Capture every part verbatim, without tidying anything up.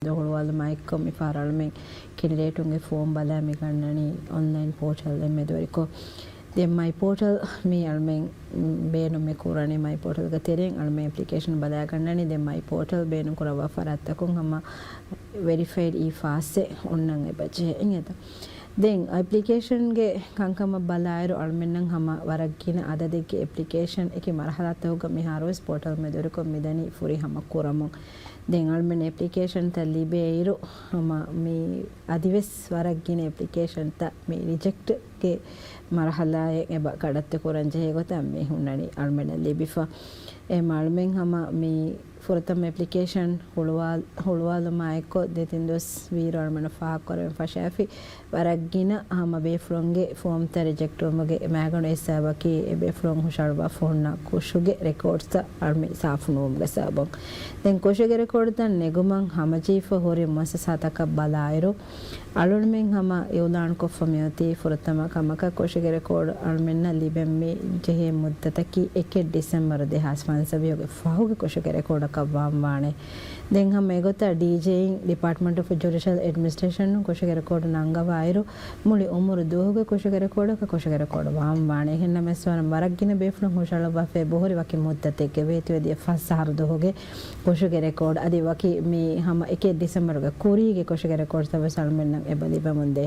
ހުޅުވާލުމާއެއްކޮށް މިފަހަރު އަޅުމެން ކެނޑިޑޭޓުންގެ ފޯމް ބަލާ މި ގަންނަނީ އޮންލައިން ޕޯޓަލް އެއް މެދުވެރިކޮށް. ދެން މައި ޕޯޓަލް މި އަޅުމެން ބޭނުން މި ކުރަނީ މައި ޕޯޓަލްގެ ތެރެއިން އަޅުމެން އެޕްލިކޭޝަން ބަލާ ގަންނަނީ. ދެން މައި ޕޯޓަލް ބޭނުން ކުރައްވާ ފަރާތްތަކުން ހަމަ ވެރިފައިޑް އީ ފާސްއެއް އޮންނަން އެބަ ޖެހޭ އިނގޭތަ؟ ދެން އެޕްލިކޭޝަންގެ ކަންކަމަށް ބަލާއިރު، އަޅުމެންނަށް ހަމަ ވަރަށް ގިނަ އަދަދެއްގެ އެޕްލިކޭޝަން އެކި މަރުހަލާތަކުގަ މިހާރުވެސް ޕޯޓަލް މެދުވެރިކޮށް މިދަނީ ފުރިހަމަ ކުރަމުން. ދެން އަޅުމެން އެޕްލިކޭޝަންތައް ލިބޭއިރު، ހަމަ މި އަދިވެސް ވަރަށް ގިނަ އެޕްލިކޭޝަންތައް މި ރިޖެކްޓްގެ މަރުހަލާއެއް އެބަ ކަޑައްތެ ކުރަން ޖެހޭ ގޮތަށް މި ހުންނަނީ އަޅުމެންނަށް ލިބިފަ. އެ އަޅުމެން ހަމަ މި ފުރަތަމަ އެޕްލިކޭޝަން ހުޅުވާ-، ހުޅުވާލުމާއެއްކޮށް ދެތިން ދުވަސް ވީއިރު އަޅުމެންނަށް ފާހަގަކުރެވެން ފަށާފި ވަރަށް ގިނަ ހަމަ ބޭފުޅުންގެ ފޯމްތައް ރިޖެކްޓްވުމުގެ މައިގަނޑު އެއް ސަބަބަކީ އެ ބޭފުޅުން ހުށަހަޅުވާފަ ހުންނަ ކުށުގެ ރެކޯޑްސްތައް އަޅުމެން ސާފު ނުވުމުގެ ސަބަބުން. ދެން ކުށުގެ ރެކޯޑްތައް ނެގުމަށް ހަމަޖެހިފަ ހުރި މުއައްސަސާތަކަށް ބަލާއިރު، އަޅުގަނޑުމެން ހަމަ އިއުލާންކޮށްފަ މިއޮތީ ފުރަތަމަ ކަމަކަށް ކުށުގެ ރެކޯޑް އަޅުމެންނަށް ލިބެން މި ޖެހޭ މުއްދަތަކީ އެކެއް ޑިސެމްބަރު ދެހާސް ފަންސަވީހުގެ ފަހުގެ ކުށުގެ ރެކޯޑަކަށް ވާން ވާނެ. ދެން ހަމަ އެގޮތަށް ޑީޖޭއިން ޑިޕާޓްމަންޓް އޮފް ޖުޑިޝަލް އެޑްމިނިސްޓްރޭޝަނުން ކުށުގެ ރެކޯޑު ނަންގަވާއިރު، މުޅި އުމުރު ދުވަހުގެ ކުށުގެ ރެކޯޑަކަށް ކުށުގެ ރެކޯޑު ވާން ވާނެ. އެހެންނަމަވެސް ވަރަށް ގިނަ ބޭފުޅުން ހުށަހަޅުއްވާފައި އެބަހުރި ވަކި މުއްދަތެއްގެ ވޭތުވެދިޔަ ފަސް އަހަރު ދުވަހުގެ ކުށުގެ ރެކޯޑް އަދި ވަކި މި ހަމަ އެކެއް ޑިސެމްބަރުގެ ކުރީގެ ކުށުގެ ރެކޯޑްތައް ވެސް އަޅުމެންނަށް އެބަ ލިބެމުންދޭ.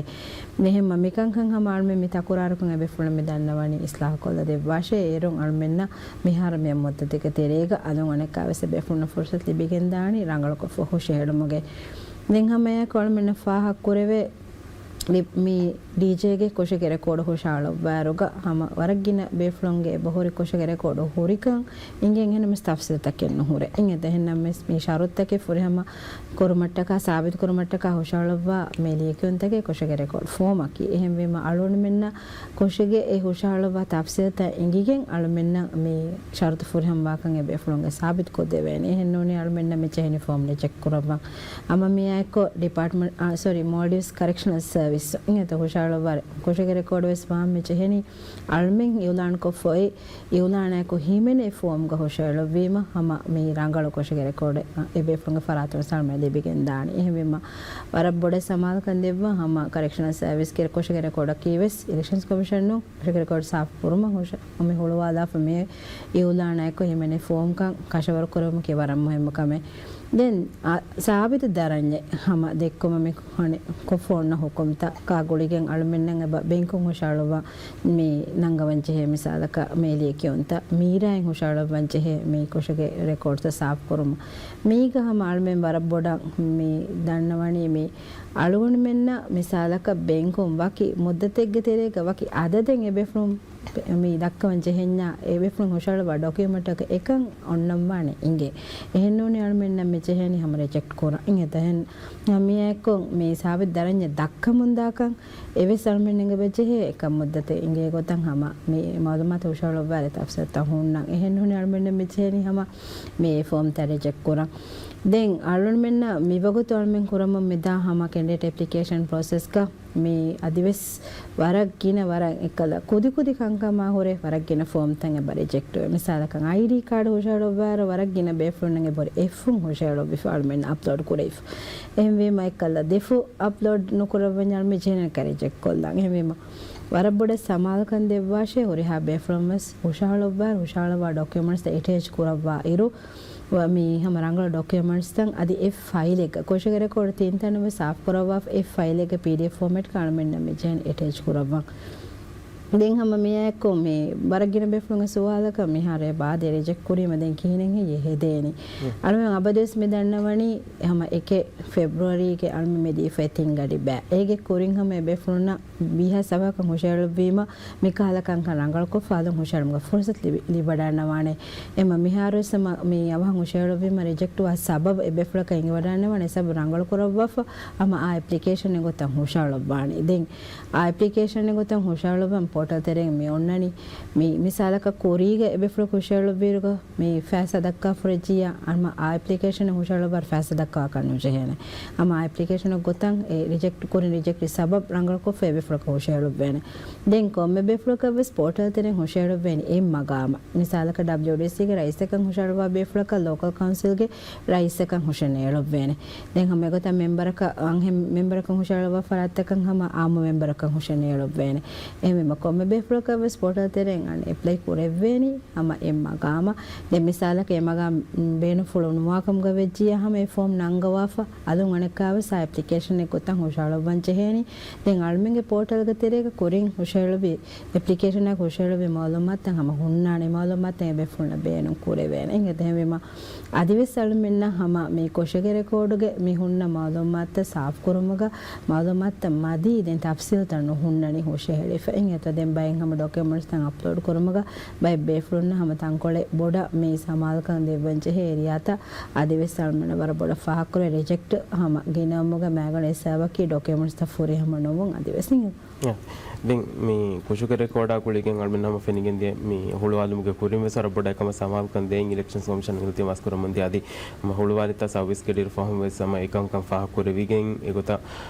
މިހެން މިކަންކަން ހަމަ އަޅުމެން މި ތަކުރާރުކޮށް އެބޭފުޅުން މި ދަންނަވަނީ އިސްލާހުކޮށްލަ ދެއްވާށޭ. އޭރުން އަޅުމެންނަށް މިހާރު މި މުއްދަތެއްގެ ތެރޭގަ އަލުން އަނެއްކާވެސް އެބޭފުޅުންނަށް ފުރުސަތު ލިބިގެންދާނީ ރަނގަޅުކޮށްފަ ހުށަހެޅުމުގެ. ދެން ހަމައެއާއެކު އަޅުމެންނަށް ފާހަގަކުރެވޭ، މި ޑީޖޭގެ ކުށުގެ ރެކޯޑު ހުށަހަޅުއްވާއިރުގަ ހަމަ ވަރަށް ގިނަ ބޭފުޅުންގެ އެބަހުރި ކުށުގެ ރެކޯޑު ހުރިކަން އިނގެން އެހެންނަމަވެސް ތަފްސީލުތަކެއް ނުހުރޭ. އިނގޭތަ؟ އެހެންނަމަވެސް މި ޝަރުތުތަކެއް ފުރިހަމަ ކުރުމަށްޓަކާ، ސާބިތު ކުރުމަށްޓަކާ ހުށަހަޅުއްވާ މި ލިޔެކިޔުންތަކެއް ކުށުގެ ރެކޯޑް ފޯމަކީ. އެހެންވީމަ އަޅުގަނޑުމެންނަށް ކުށުގެ އެ ހުށަހަޅުއްވާ ތަފްސީލުތައް އިނގިގެން އަޅުމެންނަށް މި ޝަރުތު ފުރިހަމަވާކަން އެބޭފުޅުންގެ ސާބިތުކޮށްދެވޭނެ. އެހެންނޫނީ އަޅުމެންނަށް މި ޖެހެނީ ފޯމް ރިޖެކްޓް ކުރައްވަން. ހަމަ މިއާއެކު ޑިޕާޓްމަންޓް، އާ، ސޮރީ، މޯލްޑިވްސް ކަރެކްޝަނަލް ސަރވިސް އިނގޭތަ؟ ހުށަހަޅުއްވާ ކުށުގެ ރެކޯޑު ވެސް ވާން މި ޖެހެނީ އަޅުމެން އިއުލާންކޮށްފަ އޮތް އިއުލާނާއެކު ހިމެނޭ ފޯމްގަ ހުށަހެޅުއްވީމަ ހަމަ މި ރަނގަޅު ކުށުގެ ރެކޯޑެއް އެބޭފުޅުންގެ ފަރާތުން އަޅުމެން ލިބިގެންދާނީ. އެހެންވީމަ ވަރަށް ބޮޑަށް ސަމާލުކަން ދެއްވާ ހަމަ ކަރެކްޝަނަލް ސަރވިސްގެ ކުށުގެ ރެކޯޑަކީ ވެސް އިލެކްޝަންސް ކޮމިޝަނުން ކުށުގެ ރެކޯޑް ސާފު ކުރުމަށް ހުށަ-، މި ހުޅުވާލާފަ މި އިއުލާނާއެކު ހިމެނޭ ފޯމްކަން ކަށަވަރު ކުރެވުމަކީ ވަރަށް މުހިއްމު ކަމެއް. ދެން އާ، ސާބިތު ދަރަންޏެއް ހަމަ ދެއްކުމަށް މި ކޮށްފަ އޮންނަ ހުކުމްތަކާ ގުޅިގެން އަޅުމެންނަށް އެބަ ބެންކުން ހުށަހަޅުއްވާ މި ނަންގަވަން ޖެހޭ މިސާލަކަށް މޭލިޔެކިޔުންތައް މީރާއިން ހުށަހަޅުއްވަން ޖެހޭ މި ކުށުގެ ރެކޯޑްތައް ސާފު ކުރުމަށް. މީގަ ހަމަ އަޅުމެން ވަރަށް ބޮޑަށް މި ދަންނަވަނީ މި އަޅުގަނޑުމެންނަށް މިސާލަކަށް ބެންކުން ވަކި މުއްދަތެއްގެ ތެރޭގަ ވަކި އަދަދެއް އެބޭފުޅުން މި ދައްކަވަން ޖެހެންޏާ، އެބޭފުޅުން ހުށަހަޅުއްވާ ޑޮކިއުމަންޓްތަކަށް އެކަން އޮންނަން ވާނެ އިނގޭ. އެހެންނޫނީ އަޅުމެންނަށް މި ޖެހޭނީ ހަމަ ރިޖެކްޓް ކުރަން. އިނގޭތަ؟ އެހެން މިއާއެކު މި ސާބިތު ދަރަންޏެއް ދައްކަމުންދާކަން އެވެސް އަޅުމެންނަށް އެބަ ޖެހޭ އެކަން މުއްދަތެއް އިނގޭ ގޮތަށް ހަމަ މި މައުލޫމާތު ހުށަހަޅުއްވާލެ ތަފްސީލްތައް ހުންނަން. އެހެންނޫނީ އަޅުމެންނަށް މި ޖެހޭނީ ހަމަ މި ފޯމްތައް ރިޖެކްޓް ކުރަން. ދެން އަޅުމެންނަށް މިވަގުތު އަޅުމެން ކުރަމުން މިދާ ހަމަ ކެނޑިޑޭޓް އެޕްލިކޭޝަން ޕްރޮސެސްގަ މި އަދިވެސް ވަރަށް ގިނަ ވަރަށް އެއްކަލަ ކުދިކުދި ކަންކަމާ ހުރެ ވަރަށް ގިނަ ފޯމްތައް އެބަ ރިޖެކްޓް ވޭ. މިސާލަކަށް އައިޑީ ކާޑް ހުށަހެޅުއްވާއިރު ވަރަށް ގިނަ ބޭފުޅުންނަށް އެބަހުރި އެއްފުށް ހުށަހެޅުއްވިފަ އަޅުމެން އަޕްލޯޑް ކުރެވިފަ. އެހެންވީމަ އެއްކަލަ ދެފުށް އަޕްލޯޑް ނުކުރައްވަންޏާ އަޅުމެން ޖެހެނީ ރިޖެކްޓް ކޮށްލާން. އެހެންވީމަ ވަރަށް ބޮޑަށް ސަމާލުކަން ދެއްވާށޭ ހުރިހާ ބޭފުޅުން ވެސް ހުށަހަޅުއްވާއިރު ހުށަހަޅުއްވާ ޑޮކިއުމަންޓްސްތައް އެޓޭޗް ކުރައްވާ އިރު ވަ-، މި ހަމަ ރަނގަޅު ޑޮކިއުމަންޓްސްތައް އަދި އެއް ފައިލެއްގަ ކުށުގެ ރެކޯޑް ތިން ތަނުން ވެސް ސާފު ކުރައްވާފަ އެއް ފައިލެއްގަ ޕީޑީއެފް ފޯމެޓްގަ އަޅުމެންނަށް މި ޖެހެނީ އެޓޭޗް ކުރައްވަން. ދެން ހަމަ މިއާއެކު މި ވަރަށް ގިނަ ބޭފުޅުންގެ ސުވާލަކަށް މިހާރު އެބަ އާދޭ ރިޖެކްޓް ކުރީމަ ދެން ކިހިނެއްހެއްޔޭ ހެދޭނީ؟ އަޅުމެން އަބަދުވެސް މި ދަންނަވަނީ ހަމަ އެކެއް ފެބްރުއަރީގެ އަޅުމެން މި ދީފައި ތިން ގަޑި ބައި. އޭގެ ކުރިން ހަމަ އެބޭފުޅުންނަށް ވީހާ ސަބަކަށް ހުށަހެޅުއްވީމަ މިކަހަލަ ކަންކަން ރަނގަޅުކޮށްފަ އަލުން ހުށަހެޅުމުގެ ފުރުސަތު ލިބި-، ލިބިވަޑަންނަވާނެ. އެމަ މިހާރުވެސް ހަމަ މި އަވަހަށް ހުށަހެޅުއްވީމަ ރިޖެކްޓްވާ ސަބަބު އެބޭފުޅަކަށް އެނގިވަޑަންނަވާނެ. ސަބަބު ރަނގަޅު ކުރައްވާފަ ހަމަ އާ އެޕްލިކޭޝަނެއް ގޮތަށް ހުށަހެޅުއްވާނެ. ދެން އާ އެޕްލިކޭޝަނެއް ގޮތަށް ހުށަހެޅުއްވަން ޕޯޓަލް ތެރެއިން މި އޮންނަނީ. މި މިސާލަކަށް ކުރީގެ އެބޭފުޅަކު ހުށަހެޅުއްވިއިރުގަ މި ފައިސާ ދައްކާފަ ހުރެއްޖިއްޔާ ހަމަ އާ އެޕްލިކޭޝަނެއް ހުށަހެޅުއްވާއިރު ފައިސާ ދައްކަވާކަށް ނުޖެހޭނެ. ހަމަ އާ އެޕްލިކޭޝަނުގެ ގޮތަށް އެ ރިޖެކްޓް ކުރިން ރިޖެކްޓް ސަބަބް ރަނގަޅުކޮށްފަ އެބޭފުޅަކަށް ހުށަހެޅުއްވޭނެ. ދެން ކޮންމެ ބޭފުޅަކަށްވެސް ޕޯޓަލް ތެރެއިން ހުށަހެޅުއްވޭނެ އެއް މަގާމަށް. މިސާލަކަށް ޑަބްލިއުޑީސީގެ ރައީސަކަށް ހުށަހެޅުއްވާ ބޭފުޅަކަށް ލޯކަލް ކައުންސިލްގެ ރައީސަކަށް ހުށަނޭޅުއްވޭނެ. ދެން ހަމަ އެގޮތަށް މެމްބަރަކަށް، އަންހެން މެމްބަރަކަށް ހުށަހެޅުއްވާ ފަރާތްތަކަށް ހަމަ އާއްމު މެމްބަރަކަށް ހުށަނޭޅުއްވޭނެ. އެހެންވީމަ ކޮންމެ ބޭފުޅަކަށްވެސް ޕޯޓަލް ތެރެއިން އަން އެޕްލައި ކުރެއްވޭނީ ހަމަ އެއް މަގާމަށް. ދެން މިސާލަކަށް އެ މަގާމް ބޭނުންފުޅު ނުވާކަމުގަ ވެއްޖިއްޔާ ހަމަ އެ ފޯމް ނަންގަވާފަ އަލުން އަނެއްކާވެސް އާ އެޕްލިކޭޝަނެއް ގޮތަށް ހުށަހަޅައްވަން ޖެހޭނީ. ދެން އަޅުމެންގެ ޕޯޓަލްގެ ތެރޭގަ ކުރިން ހުށަހެޅުއްވި އެޕްލިކޭޝަނާ ހުށަހެޅުއްވި މައުލޫމާތުތައް ހަމަ ހުންނާނެ. މައުލޫމާތުތައް އެބޭފުޅުންނަށް ބޭނުން ކުރެވޭނެ. އެހެންވީމަ އަދިވެސް އަޅުމެންނަށް ހަމަ މި ކޮށެގެ ރެކޯޑުގެ މި ހުންނަ މައުލޫމާތުތައް ސާފުކުރުމުގަ މައުލޫމާތުތައް މަދީ، ދެން ތަފްސީލްތައް ނުހުންނަނީ ހުށަހެޅިފަ. އިނގޭތޯ ދެން ބައެއް ހަމަ ޑޮކިއުމެންޓްސްތައް އަޕްލޯޑް ކުރުމުގަ ބައެއް ބޭފުޅުންނަށް ހަމަ ތަންކޮޅެއް ބޮޑަށް މި ސަމާލުކަން ދެއްވަން ޖެހޭ އޭރިއާތައް އަދިވެސް އަޅުމެންނަށް ވަރަށް ބޮޑަށް ފާހަގަކުރޭ ރިޖެކްޓް ހަމަ ގިނަވުމުގެ މައިގަނޑު އެއް ސަބަބަކީ ޑޮކިއުމެންޓްސްތައް ފުރިހަމަ ނުވުން އަދިވެސް. އިނގޭތޯ. ދެން މި ކޮށުގެ ރެކޯޑާ ގުޅިގެން އަޅުމެން ހަމަ ފެނިގެން ދިޔަ މި ހުޅުވާލުމުގެ ކުރިން ވެސް ވަރަށް ބޮޑަށް އެކަމަށް ސަމާލުކަން ދޭން އިލެކްޝަންސް ކޮމިޝަނަށް އިލްތިމާސް ކުރަމުން ދިޔަ. އަދި ހަމަ ހުޅުވާލިތައް ސަރވިސް ކެޑިއިރު ފަހުން ވެސް ހަމަ އެކަންކަން ފާހަގަ ކުރެވިގެން އެގޮތަށް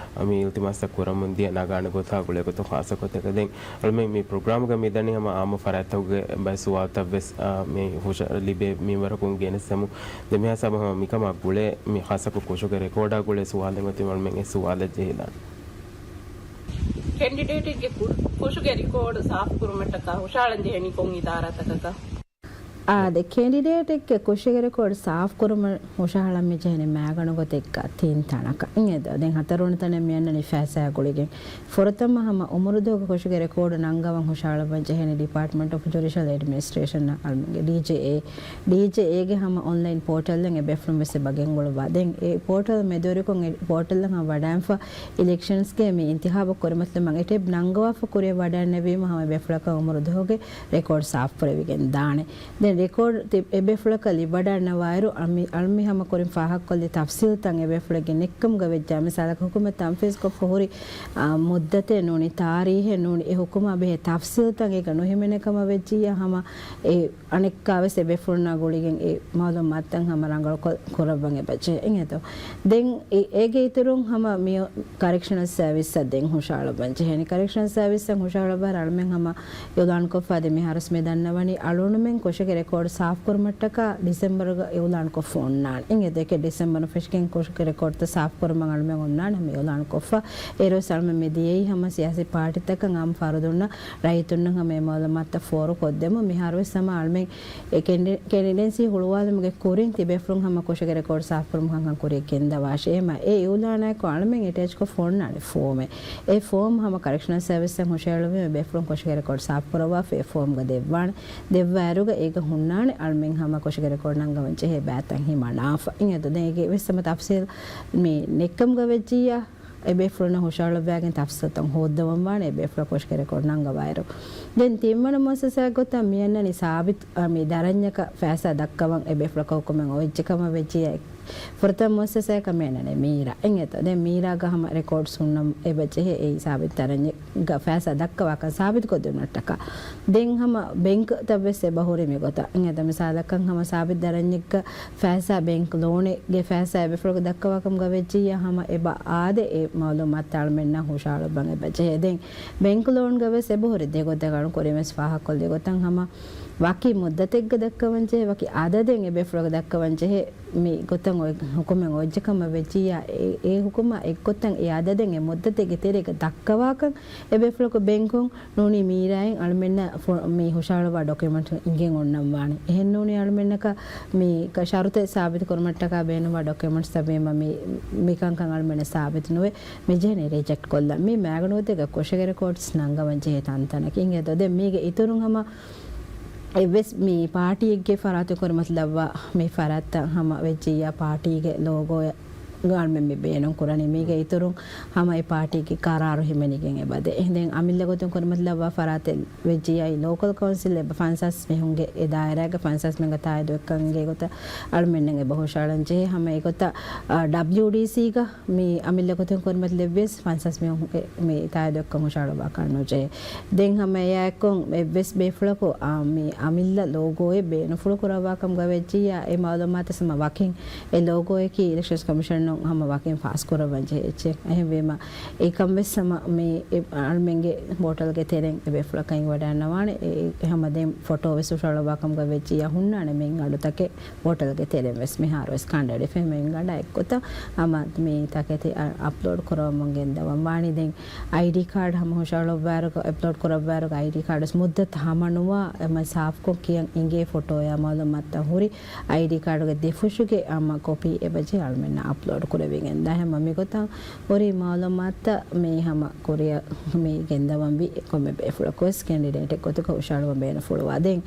މި އިލްތިމާސްތައް ކުރަމުން ދިޔަ ނަގާނެ ގޮތާ ގުޅޭ ގޮތަށް ޚާއްސަ ގޮތެއްގަ. ދެން އަޅުމެން މި ޕްރޮގްރާމުގަ މިދަނީ ހަމަ އާއްމު ފަރާތްތަކުގެ ބައެއް ސުވާލުތައް ވެސް އާ، މި ހުށަ ލިބޭ މިންވަރަކުން ގެނެސްދެމުން. ދެން މިހާ ސަބަ ހަމަ މިކަމާ ގުޅޭ މި ޚާއްސަކޮށް ކޮށުގެ ރެކޯޑާ ގުޅޭ ސުވާލެއް އޮތީ އަޅުމެން އެ ސުވާލަށް ޖެހިލާނެ. ކެންޑިޑޭޓެއްގެ ކު-، ކޮށުގެ ރިކޯޑު ސާފުކުރުމަށްޓަކާ ހުށަހަޅަން ޖެހެނީ ކޮން އިދާރާތަކަކަށް؟ އާދެ، ކެންޑިޑޭޓެއްގެ ކޮށުގެ ރެކޯޑު ސާފުކުރުމަށް ހުށަހަޅަން މި ޖެހެނީ މައިގަނޑު ގޮތެއްގަ ތިން ތަނަކަށް. އިނގޭތޯ؟ ދެން ހަތަރުވަނަ ތަނެއް މި އަންނަނީ ފައިސާ ގުޅިގެން. ފުރަތަމަ ހަމަ އުމުރުދުވަހުގެ ކޮށުގެ ރެކޯޑު ނަންގަވަން ހުށަހަޅައްވަން ޖެހެނީ ޑިޕާޓްމަންޓް އޮފް ޖުޑިޝަލް އެޑްމިނިސްޓްރޭޝަން އަޅުމެންގެ ޑީޖޭއޭ. ޑީޖޭއޭގެ ހަމަ އޮންލައިން ޕޯޓަލްއެއް އެބޭފުޅުން ވެސް އެބަ ގެންގުޅުއްވާ. ދެން އެ ޕޯޓަލް މެދުވެރިކޮށް އެ ޕޯޓަލްއަށް ހަމަ ވަޑައިންފަ އިލެކްޝަންސްގެ މި އިންތިހާބު ކުރިމަތިލުމަށް އެ ޓެބް ނަންގަވާފަ ކުރިއަށް ވަޑައިންނެވީމަ ހަމަ އެބޭފުޅަކަށް އުމުރުދުވަހުގެ ރެކޯޑް ސާފުކުރެވިގެން ދާނެ. ދެން ރެކޯޑް ތި-، އެބޭފުޅަކަށް ލިބިވަޑައިންނަވާއިރު، އަޅު-، އަޅުމީ ހަމަ ކުރިން ފާހަގަކޮށްލި ތަފްސީލްތައް އެބޭފުޅެއްގެ ނެއްކަމުގަ ވެއްޖާ، މިސާލަކަށް ހުކުމަތް ތަންފީޒްކޮށްފަ ހުރި، އާ، މުއްދަތެއް ނޫނީ، ތާރީހެއް ނޫނީ، އެ ހުކުމާ ބެހޭ ތަފްސީލްތައް އޭގަ ނުހިމެނޭ ކަމަށް ވެއްޖިއްޔާ ހަމަ އެ އަނެއްކާވެސް އެބޭފުޅުންނާ ގުޅިގެން އެ މައުލޫމާތުތައް ހަމަ ރަނގަޅުކޮށް ކުރައްވަން އެބަޖެހޭ. އިނގޭތޯ؟ ދެން އެ-، އޭގެ އިތުރުން ހަމަ މި ކަރެކްޝަނަލް ސަރވިސްއަށް ދެން ހުށަހަޅައްވަން ޖެހޭނެ. ކަރެކްޝަނަލް ސަރވިސްއަށް ހުށަހަޅައްވާއިރު އަޅުމެން ހަމަ އިއުލާންކޮށްފަ އަދި މިހާރުވެސް މި ދަންނަވަނީ އަޅުގަނޑުމެން ކޮށެގެ ރެކޯޑް ސާފުކުރުމަށްޓަކާ ޑިސެމްބަރުގަ އިއުލާންކޮށްފަ އޮންނާނެ. އިނގޭ ދެކެ ޑިސެމްބަރު ފެށިގެން ކޮށެގެ ރެކޯޑްތައް ސާފުކުރުމަށް އަޅުމެން އޮންނާނެ ހަމަ އިއުލާންކޮށްފަ. އޭރުވެސް އަޅުމެން މި ދިޔައީ ހަމަ ސިޔާސީ ޕާޓީތަކަށް އާއްމު ފަރުދުންނަށް ރައްޔިތުންނަށް ހަމަ އެ މައުލޫމާތުތައް ފޯރުކޮށްދެމުން. މިހާރުވެސް ހަމަ އަޅުމެން އެ ކެނޑި-، ކެނޑިޑެންސީ ހުޅުވާލުމުގެ ކުރިން ތިބޭފުޅުން ހަމަ ކޮށެގެ ރެކޯޑް ސާފުކުރުމުގެ ކަންކަން ކުރިޔަށް ގެންދަވާށޭ. އެހެންވީމަ އެ އިއުލާނާއެކު އަޅުމެން އެޓޭޗްކޮށްފަ އޮންނާނެ ފޯމެއް. އެ ފޯމް ހަމަ ކަރެކްޝަނަލް ސަރވިސްއަށް ހުށަހެޅުއްވީމަ ބޭފުޅުން ކޮށެގެ ރެކޯޑް ސާފުކުރައްވާފަ އެ ފޯމްގަ ދެއްވާނެ. ދެއްވާއިރުގަ އޭގަ ހުންނާނެ އަޅުމެން ހަމަ ކޮށެގެ ރެކޯޑް ނަންގަވަން ޖެހޭ ބައިތައް ހިމަނާފަ. އިނގޭތޯ؟ ދެން އޭގެ ވެސް ހަމަ ތަފްސީލް މި ނެއްކަމުގަ ވެއްޖިއްޔާ އެބޭފުޅުންނަށް ހުށަހަޅުއްވާގެން ތަފްސީލްތައް ހޯއްދަވަން ވާނެ އެބޭފުޅަށް ކޮށެގެ ރެކޯޑް ނަންގަވާއިރު. ދެން ތިންވަނަ މުއައްސަސާއެއް ގޮތަށް މިއަންނަނީ ސާބިތު، އަ، މި ދަރަންޏަކަށް ފައިސާ ދައްކަވަން އެބޭފުޅަކަށް ހުކުމެއް އޮވެއްޖެ ކަމަށް ވެއްޖިއްޔާ ފުރަތަމަ މުއައްސަސާއަކަށް މިއަންނަނީ މީރާ. އިނގޭތޯ؟ ދެން މީރާގަ ހަމަ ރެކޯޑްސް ހުންނަން އެބަޖެހޭ އެއީ ސާބިތު ދަރަންޏެއްގަ ފައިސާ ދައްކަވާކަން ސާބިތުކޮށްދިނުމަށްޓަކާ. ދެން ހަމަ ބެންކްތައް ވެސް އެބަހުރި މިގޮތަށް. އިނގޭތޯ؟ މިސާލަކަށް ހަމަ ސާބިތު ދަރަންޏެއްގަ ފައިސާ ބެންކް ލޯނެއްގެ ފައިސާ އެބޭފުޅަކަށް ދައްކަވާކަމުގަ ވެއްޖިއްޔާ ހަމަ އެބަ އާދެ އެ މައުލޫމާތު އަޅުމެންނަށް ހުށަހަޅުއްވަން އެބަޖެހޭ. ދެން ބެންކް ލޯންގަ ވެސް އެބަހުރި ދެގޮތަށް އަޅުން ކުރިން ވެސް ފާހަގަކޮށްލި ގޮތަށް ހަމަ ވަކި މުއްދަތެއްގަ ދައްކަވަންޖެހޭ، ވަކި އަދަދެއް އެބޭފުޅަކަށް ދައްކަވަންޖެހޭ މި ގޮތަށް އޮތް ހުކުމެއް އޮވެއްޖެ ކަމަށް ވެއްޖިއްޔާ، އެ، އެ ހުކުމަށް އެއްގޮތަށް އެ އަދަދެއް އެ މުއްދަތެއްގެ ތެރޭގަ ދައްކަވާކަން އެބޭފުޅަކު ބެންކުން ނޫނީ މީރާއިން އަޅުމެންނަށް ފު-، މި ހުށަހަޅުއްވާ ޑޮކިއުމެންޓް އިނގެން އޮންނަން ވާނެ. އެހެން ނޫނީ އަޅުމެންނަކަށް މި ކަ-، ޝަރުތެއް ސާބިތު ކުރުމަށްޓަކާ ބޭނުންވާ ޑޮކިއުމެންޓްސްތައް ވީމަ މި، މިކަންކަން އަޅުމެންނަށް ސާބިތު ނުވޭ. މި ޖެހެނީ ރިޖެކްޓް ކޮށްލަން. މި މައިގަނޑު ގޮތެއްގަ ކޮށެގެ ރެކޯޑްސް ނަންގަވަން ޖެހޭ ތަންތަނަކީ. އިނގޭތޯ؟ ދެން މީގެ އިތުރުން ހަމަ އެއްވެސް މި ޕާޓީއެއްގެ ފަރާތުން ކުރިމަތިލައްވާ މި ފަރާތްތައް ހަމަ ވެއްޖިއްޔާ ޕާޓީގެ ލޯގޯއަށް ގާންމެން މި ބޭނުން ކުރަނީ. މީގެ އިތުރުން ހަމަ އެ ޕާޓީގެ ޤަރާރު ހިމެނިގެން އެބަދޭ. އެހެން ދެން އަމިއްލަ ގޮތުން ކުރިމަތިލައްވާ ފަރާތެއް ވެއްޖިއްޔާ އެ ލޯކަލް ކައުންސިލް އެބަ ފަންސާސް މީހުންގެ އެ ދާއިރާގެ ފަންސާސް މީހުންގެ ތާއީދު އެއްކަން އިނގޭ ގޮތަށް އަޅުމެންނަށް އެބަ ހުށަހަޅަން ޖެހޭ. ހަމަ އެގޮތަށް، އާ، ޑަބްލިއުޑީސީގަ މި އަމިއްލަ ގޮތުން ކުރިމަތިލެއްވިޔަސް ފަންސާސް މީހުންގެ މި ތާއީދު އެއްކަން ހުށަހަޅުއްވާކަށް ނުޖެހޭ. ދެން ހަމަ އެއާއެއްކޮށް އެއްވެސް ބޭފުޅަކު، އާ، މި އަމިއްލަ ލޯގޯއެއް ބޭނުންފުޅު ކުރައްވާކަމުގަ ވެއްޖިއްޔާ އެ މައުލޫމާތަށް ހަމަ ވަކިން އެ ލޯގޯއަކީ އިލެކްޝަންސް ކޮމިޝަނުން ހަމަ ވަކިން ފާސް ކުރައްވަން ޖެހޭ އެއްޗެއް. އެހެންވީމަ އެކަން ވެސް ހަމަ މި އެ އަޅުމެންގެ ޕޯޓަލްގެ ތެރެއިން އެ ބޭފުޅަކަށް އިނގިވަޑައިގަންނަވާނެ. އެ ހަމަ ދެން ފޮޓޯ ވެސް ހުށަހަޅުއްވާކަމުގަ ވެއްޖިއްޔާ ހުންނާނެ މި އަޑުތަކެއް ޕޯޓަލްގެ ތެރެއިން ވެސް މިހާރު ވެސް ކަނޑައެޅިފަ މި އަޑާ އެއްގޮތަށް ހަމަ މި ތަކެތި އަ-، އަޕްލޯޑް ކުރައްވަމުން ގެންދަވަން ވާނީ. ދެން އައިޑީ ކާޑް ހަމަ ހުށަހަޅުއްވާއިރުގަ، އަޕްލޯޑް ކުރައްވާއިރުގަ އައިޑީ ކާޑް ވެސް މުއްދަތު ހަމަ ނުވާ ހަމަ ސާފުކޮށް ކިޔަން އިނގޭ ފޮޓޯއާ މައުލޫމާތުތައް ހުރި އައިޑީ ކާޑުގެ ދެފުށުގެ ހަމަ ކޮޕީ އެބަޖެހޭ އަޅުމެންނަށް އަޕްލޯޑް ކުރެވިގެން ދާ. ހަމަ މިގޮތަށް ހުރި މައުލޫމާތުތައް މި ހަމަ ކުރިއަށް މި ގެންދަވަންވީ ކޮންމެ ބޭފުޅަކު ވެސް ކެނޑިޑޭޓެއް ގޮތުގަ ހުށަހަޅުވަން ބޭނުންފުޅުވާ. ދެން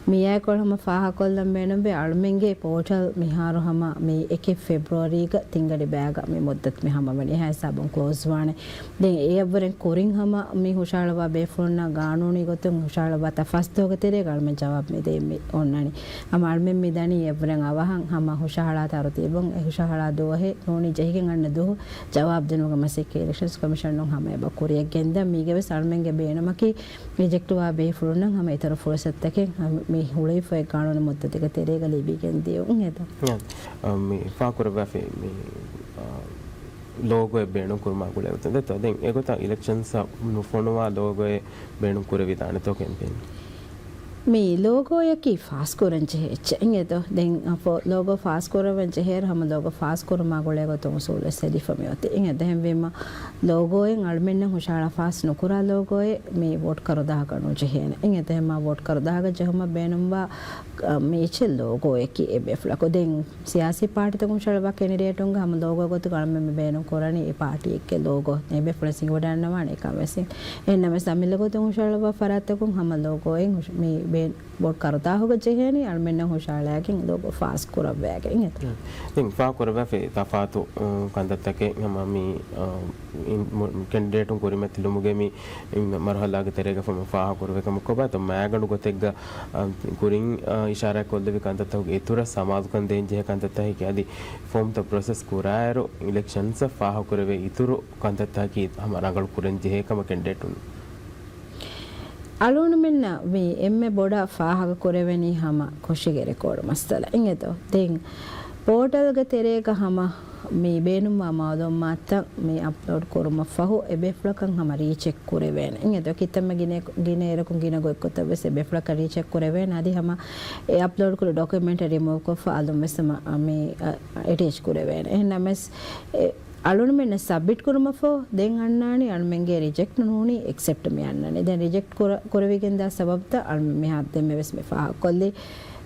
މިއާއެކު ހަމަ ފާހަގަކޮށްލަން ބޭނުންވޭ އަޅުމެންގެ ޕޯޓަލް މިހާރު ހަމަ މި އެކެއް ފެބްރުއަރީގަ ތިންގަޑި ބަޔަކަށް މި މުއްދަތު މި ހަމަވަނީ. އެހާ ހިސާބުން ކްލޯޒް ވާނެ. ދެން އެއަށްވުރެން ކުރިން ހަމަ މި ހުށަހަޅުވާ ބޭފުޅުންނަށް ގާނޫނީ ގޮތުން ހުށަހަޅުވާ ތަފާސްދުވަހުގެ ތެރޭގަ އަޅުމެން ޖަވާބު މިދޭ މި އޮންނަނީ. ހަމަ އަޅުމެން މި ދަނީ އެއަށްވުރެން އަވަހަށް ހަމަ ހުށަހަޅާ ތަރުތީބުން އެ ހުށަހަޅާ ދުވަހެއް ނޫނީ ޖެހިގެން އަންނަ ދުވަހު ޖަވާބު ދިނުމުގެ މަސައްކަތް އިލެކްޝަންސް ކޮމިޝަނުން ހަމަ އެބަ ކުރިއަށް ގެންދަން. މީގެ ވެސް އަޅުމެންގެ ބޭނުމަކީ ރިޖެކްޓްވާ ބޭފުޅުންނަށް ހަމަ އިތުރު ފުރުސަތުތަކެއް ހަމަ މި ހުޅުވިފައި ގާނޫނީ މުއްދަތުގެ ތެރޭގަ ލިބިގެން ދިޔުން އެދޯ. އާ، މި ފާހަގަކުރައްވާފައި މި، އާ، ލޯގޯއެއް ބޭނުން ކުރުމާ ގުޅޭ ގޮތުން ދެއްތޯ؟ ދެން އެގޮތަށް އިލެކްޝަންސްއަށް ނުފޮނުވާ ލޯގޯއެއް ބޭނުން ކުރެވިދާނެތޯ ކެމްޕޭން؟ މި ލޯގޯއަކީ ފާސް ކުރަން ޖެހޭ އެއްޗެއް އިނގޭތޯ؟ ދެން ފޮ-، ލޯގޯ ފާސް ކުރަވަން ޖެހޭއިރު ހަމަ ލޯގޯ ފާސް ކުރުމާ ގުޅޭ ގޮތުން އުސޫލު ވެސް ހެދިފަ މިއޮތީ. އިނގޭތޯ؟ އެހެންވީމަ ލޯގޯއެއް އަޅުމެންނަށް ހުށަހަޅާ ފާސް ނުކުރާ ލޯގޯއެއް މި ވޯޓް ކަރުދާހަކަށް ނުޖެހޭނެ. އިނގޭތޯ؟ އެހެންމާ ވޯޓް ކަރުދާހަކަށް ޖެހުމަށް ބޭނުންވާ، އަ، މި އެއްޗެއް ލޯގޯއަކީ އެބޭފުޅަކު. ދެން ސިޔާސީ ޕާޓީތަކުން ހުށަހަޅުވާ ކެނޑިޑޭޓުންގެ ހަމަ ލޯގޯ ގޮތުގަ އަޅުމެން މި ބޭނުން ކުރަނީ އެ ޕާޓީއެއްގެ ލޯގޯ އެބޭފުޅަށް އިނގިވަޑައިގަންނަވާނެ އެކަން ވެސް. އެހެންނަމަވެސް އަމިއްލަ ގޮތުން ހުށަހަޅުވާ ފަރާތްތަކުން ހަމަ ލޯގޯއެއް ހުށ-، މި ބޭ-، ވޯޓް ކަރުދާހުގަ ޖެހޭނީ އަޅުމެންނަށް ހުށަހަޅައިގެން ލޯގޯ ފާސް ކުރައްވައިގެން. ދެން ފާހަގަކުރައްވާފައި ތަފާތު، އު، ކަންތައްތަކެއް ހަމަ މި، އަ، އިން-، މު-، ކެންޑިޑޭޓުން ކުރިމަތިލުމުގެ މި މަރުހަލާގެ ތެރޭގަ ފަހު ފާހަގަކުރެވޭ ކަމަށް ކޮބާތޯ މައިގަނޑު ގޮތެއްގަ، އަ، ކުރިން، އަ، އިޝާރާތް ކޮށްލެވި ކަންތައްތަކުގެ އިތުރަށް ސަމާލުކަން ދޭން ޖެހޭ ކަންތައްތަކަކީ އަދި ފޯމްތައް ޕްރޮސެސް ކުރާއިރު އިލެކްޝަންސްއަށް ފާހަގަކުރެވޭ އިތުރު ކަންތައްތަކަކީ ހަމަ ރަނގަޅު ކުރަން ޖެހޭ ކަމަށް ކެންޑިޑޭޓުން. އަޅުގަނޑުމެންނަށް މި އެންމެ ބޮޑަށް ފާހަގަކުރެވެނީ ހަމަ ކުށިގެ ރެކޯޑު މައްސަލަ އިނގޭތޯ؟ ދެން ޕޯޓަލްގެ ތެރޭގަ ހަމަ މި ބޭނުންވާ މައުލޫމާތުތައް މި އަޕްލޯޑް ކުރުމަށްފަހު އެބޭފުޅަކަށް ހަމަ ރީޗެކް ކުރެވޭނެ. އިނގޭތޯ؟ ކިތަންމެ ގިނަ، ގިނަ އިރަކުން ގިނަ ގޮތްގޮތަށް ވެސް އެބޭފުޅަކަށް ރީޗެކް ކުރެވޭނެ. އަދި ހަމަ އެ އަޕްލޯޑް ކުރި ޑޮކިއުމެންޓް ރިމޫވް ކޮށްފަ އަލުން ވެސް ހަމަ މި އެޓޭޗް ކުރެވޭނެ. އެހެންނަމަވެސް އެ އަޅުންމެންނަށް ސަބްމިޓް ކުރުމަށްފަހު ދެން އަންނާނީ އަޅުމެންގެ ރިޖެކްޓް ނޫނީ އެކްސެޕްޓް މި އަންނަނީ. ދެން ރިޖެކްޓް ކުރ-، ކުރެވިގެންދާ ސަބަބުތައް އަޅުމެން މިހާރު ދެންމެ ވެސް މި ފާހަގަކޮށްލީ.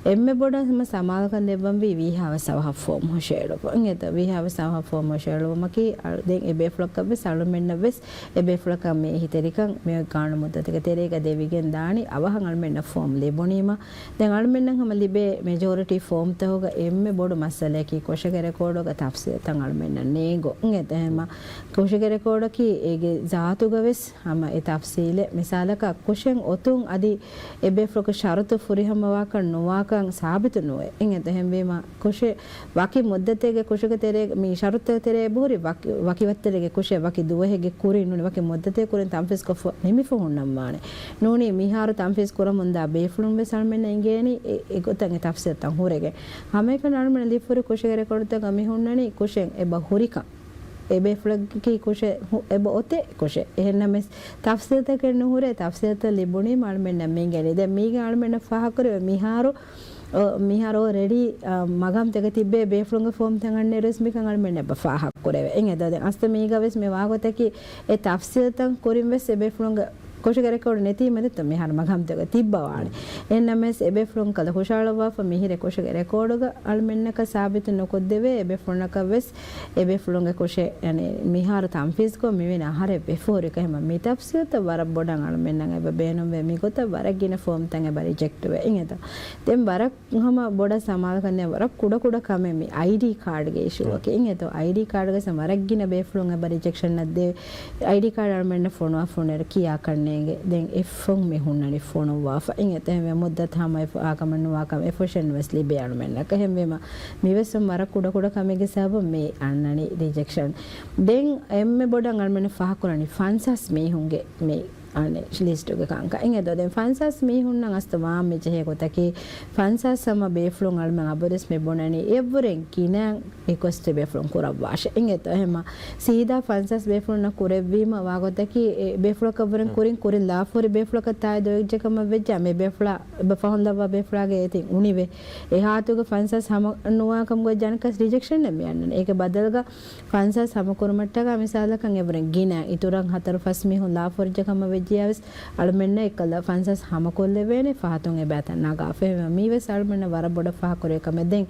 އެންމެ ބޮޑަށް ހަމަ ސަމާލުކަން ދެއްވަންވީ ވީހާވެސް އަވަހަށް ފޯމް ހުށައެޅުމުން. އިނގޭތޯ؟ ވީހާވެސް އަވަހަށް ފޯމް ހުށައެޅުވުމަކީ އަ-، ދެން އެބޭފުޅަކަށްވެސް އަޅުމެންނަށްވެސް އެބޭފުޅަކަށް މި އެހީތެރިކަން މި ގާނޫނު މުއްދަތުގެ ތެރޭގަ ދެވިގެން ދާނީ އަވަހަށް އަޅުމެންނަށް ފޯމް ލިބުނީމަ. ދެން އަޅުމެންނަށް ހަމަ ލިބޭ މެޖޯރިޓީ ފޯމްތަކުގަ އެންމެ ބޮޑު މައްސަލައަކީ ކުށެއްގެ ރެކޯޑުގަ ތަފްސީލްތައް އަޅުމެންނަށް ނޭނގުން. އިނގޭތޯ؟ އެހެންމަ ކުށެއްގެ ރެކޯޑަކީ އޭގެ ޒާތުގަ ވެސް ހަމަ އެ ތަފްސީލެއް މިސާލަކަށް ކުށެއް އޮތުން އަދި އެބޭފުޅަކު ޝަރުތު ފުރިހަމަވާކަން ނުވާކަން ސާބިތު ނުވޭ. އިނގޭތޯ؟ އެހެންވީމަ ކުށެއް ވަކި މުއްދަތެއްގެ ކުށެއްގެ ތެރޭ، މި ޝަރުތުތަކުގެ ތެރޭ އެބަހުރި ވަކި، ވަކި ވައްތަރެއްގެ ކުށެއް ވަކި ދުވަހެއްގެ ކުރިން ނޫނީ ވަކި މުއްދަތެއް ކުރިން ތަންފީޒްކޮށްފަ ނިމިފަ ހުންނަންވާނެ. ނޫނީ މިހާރު ތަންފީޒް ކުރަމުންދާ ބޭފުޅުން ވެސް އަޅުމެންނަށް އިނގޭނީ އެ، އެގޮތަށް އެ ތަފްސީލްތައް ހުރެގެން. ހަމައެކަނި އަޅުމެންނަށް ލިބިފަހުރި ކުށެއްގެ ރެކޯޑުތަކަށް މި ހުންނަނީ ކުށެއް އެބަ ހުރިކަން. އެބޭފުޅަކީ ކުށެއް ހު-، އެބަ އޮތޭ ކުށެއް. އެހެންނަމަވެސް ތަފްސީލްތަކެއް ނުހުރޭ، ތަފްސީލްތައް ލިބުނީމަ އަޅުމެންނަށް މި އިނގޭނީ. ދެން މީގެ އަޅުމެންނަށް ފާހަގަކުރެވޭ މިހާރު އޮ، މިހާރު އޯލްރެޑީ، އަ، މަގާމްތަކެތި ތިއްބޭ ބޭފުޅުންގެ ފޯމްތައް އަންނައިރުވެސް މިކަން އަޅުމެންނަށް އެބަ ފާހަގަކުރެވޭ. އިނގޭތޯ؟ ދެން އަސްލު މީގަ ވެސް މި ވާގޮތަކީ އެ ތަފްސީލްތައް ކުރިން ވެސް އެ ބޭފުޅުންގެ ކޮށުގެ ރެކޯޑް ނެތީމަ ދެއްތޯ މިހާރު މަގާމްތަކަށް ތިއްބަވާނެ. އެހެންނަމަވެސް އެބޭފުޅުން ކަލަ ހުށަހަޅައްވާފަ މިހިރެ ކޮށުގެ ރެކޯޑުގަ އަޅުމެންނަކަށް ސާބިތު ނުކޮށްދެވޭ. އެބޭފުޅުންނަކަށް ވެސް އެބޭފުޅުންގެ ކޮށެއް އަނެ މިހާރު ތަންފީޒްކޮށް މިވެނި އަހަރެއް ވެފަ ހުރި ކަހެމަ މި ތަފްސީލްތައް ވަރަށް ބޮޑަށް އަޅުމެންނަށް އެބަ ބޭނުންވޭ. މިގޮތަށް ވަރަށް ގިނަ ފޯމްތައް އެބަ ރިޖެކްޓްވޭ އިނގޭތޯ. ދެން ވަރަށް ހަމަ ބޮޑަށް ސަމާލުކަން ވަރަށް ކުޑަ ކުޑަ ކަމެއް މި އައިޑީ ކާޑްގެ އިޝޫއަކީ އިނގޭތޯ. އައިޑީ ކާޑްގަ ވަރަށް ގިނަ ބޭފުޅުން އެބަ ރިޖެކްޝަންއަށް ދޭ. އައިޑީ ކާޑް އަޅުމެންނަށް ފޮނުވާ ފޮނުއިރު ކިޔާކަށް ނޭނގެ. ދެން އެއްފޮން މި ހުންނަނީ ފޮނުއްވާފަ އިނގޭތޯ. އެހެންވެ މުއްދަތު ހަމަ އެފަ-، އާކަމެއް ނުވާކަމެއް އެފިޝަންޓް ވެސް ލިބޭ އަޅުމެންނަކަށް. އެހެންވީމަ މިވެސް ވަރަށް ކުޑަ ކުޑަ ކަމެއްގެ ސަބަބުން މި އަންނަނީ ރިޖެކްޝަން. ދެން އެންމެ ބޮޑަށް އަޅުމެންނަށް ފާހަގަކުރަނީ ފަންސާސް މީހުންގެ މި އަނެ ލިސްޓުގެ ކަންކަން. އިނގޭތޯ ދެން ފަންސާސް މީހުންނަށް އަސްތު ވާން މި ޖެހޭ ގޮތަކީ ފަންސާސް ހަމަ ބޭފުޅުން އަޅުމެން އަބަދުވެސް މި ބުނަނީ އެއްވުރެން ގިނަ ރިކުއެސްޓް ބޭފުޅުން ކުރައްވާށޭ. އިނގޭތޯ އެހެމަ ސީދާ ފަންސާސް ބޭފުޅުންނަށް ކުރެއްވީމަ ވާގޮތަކީ އެ ބޭފުޅަކަށްވުރެން ކުރިން ކުރިން ލާފަހުރި ބޭފުޅަކަށް ތާއީދު އޮތް އެއްޗެއް ކަމަށް ވެއްޖެ އެ ބޭފުޅާ އެބަ ފަހުން ލައްވާ ބޭފުޅާގެ އެތިން އުނިވޭ. އެހާއިތުގަ ފަންސާސް ހަމަ ނުވާކަމުގަ ޖަނަކަސް ރިޖެކްޝަންއެއް މި އަންނަނީ. އޭގެ ބަދަލުގަ ފަންސާސް ހަމަކުރުމަށްޓަކާ މިސާލަކަށް އެވުރެން ގިނަ އިތުރަށް ހަތަރު ފަސް މީހުން ލާފަހުރި އެއްޗެއް ކަމަށް ވެއްޖިޔާވެސް އަޅުމެންނަށް އެކަލަ ފަންސާސް ހަމަކޮށްލެވޭނެ ފަހަތުން އެބައިތައް ނަގާފަ. އެހެންވެ މީވެސް އަޅުމެންނަށް ވަރަށް ބޮޑަށް ފާހަގަކުރެވޭ ކަމެއް. ދެން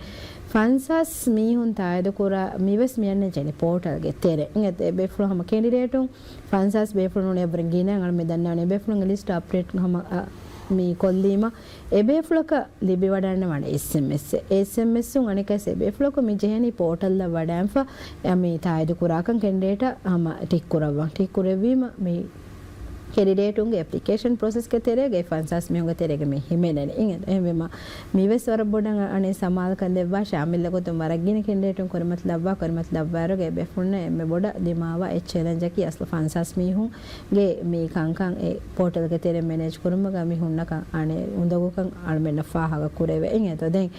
ފަންސާސް މީހުން ތާއީދުކުރާ މީވެސް މި އަންނަނީ ޕޯޓަލްގެ ތެރޭ. އިނގޭތޯ އެ ބޭފުޅުން ހަމަ ކެނޑިޑޭޓުން ފަންސާސް ބޭފުޅުން އެވުރެން ގިނަ އަޅުމެން މި ދަންނަވަނީ އެ ބޭފުޅުންގެ ލިސްޓް އަޕްޑޭޓް ހަމަ އަ، މި ކޮށްލީމަ އެބޭފުޅަކަށް ލިބިވަޑަންނަވާނެ އެސްއެމްއެސް. އެސްއެމްއެސްއުން އަނެއްކާވެސް އެބޭފުޅަކު މި ޖެހެނީ ޕޯޓަލްއަށް ވަޑައިންފަ، އެ މި ތާއީދު ކުރާކަން ކެނޑިޑޭޓަށް ހަމަ ޓިކް ކުރައްވަން. ޓިކް ކުރެއްވީމަ މި ކެނޑިޑޭޓުންގެ އެޕްލިކޭޝަން ޕްރޮސެސްގެ ތެރޭގައި ފަންސާސް މީހުންގެ ތެރޭގަ މި ހިމެނެނީ. އިނގޭ އެހެންވީމަ މިވެސް ވަރަށް ބޮޑަށް އަނެއް ސަމާލުކަން ދެއްވާށޭ. އަމިއްލަ ގޮތުން ވަރަށް ގިނަ ކެނޑިޑޭޓުން ކުރިމަތިލައްވާ، ކުރިމަތިލައްވާއިރުގައި ބޭފުޅުންނަށް އެންމެ ބޮޑަށް ދިމާވާ އެއްޗެލެންޖަކީ އަސްލު ފަންސާސް މީހުން ގެ މި ކަންކަން އެ ޕޯޓަލްގެ ތެރެ މެނޭޖް ކުރުމުގަ މި ހުންނަ ކަން އަނެއް އުނދަގޫކަން އަޅުމެންނަށް ފާހަގަ ކުރެވޭ. އިނގޭތޯ ދެން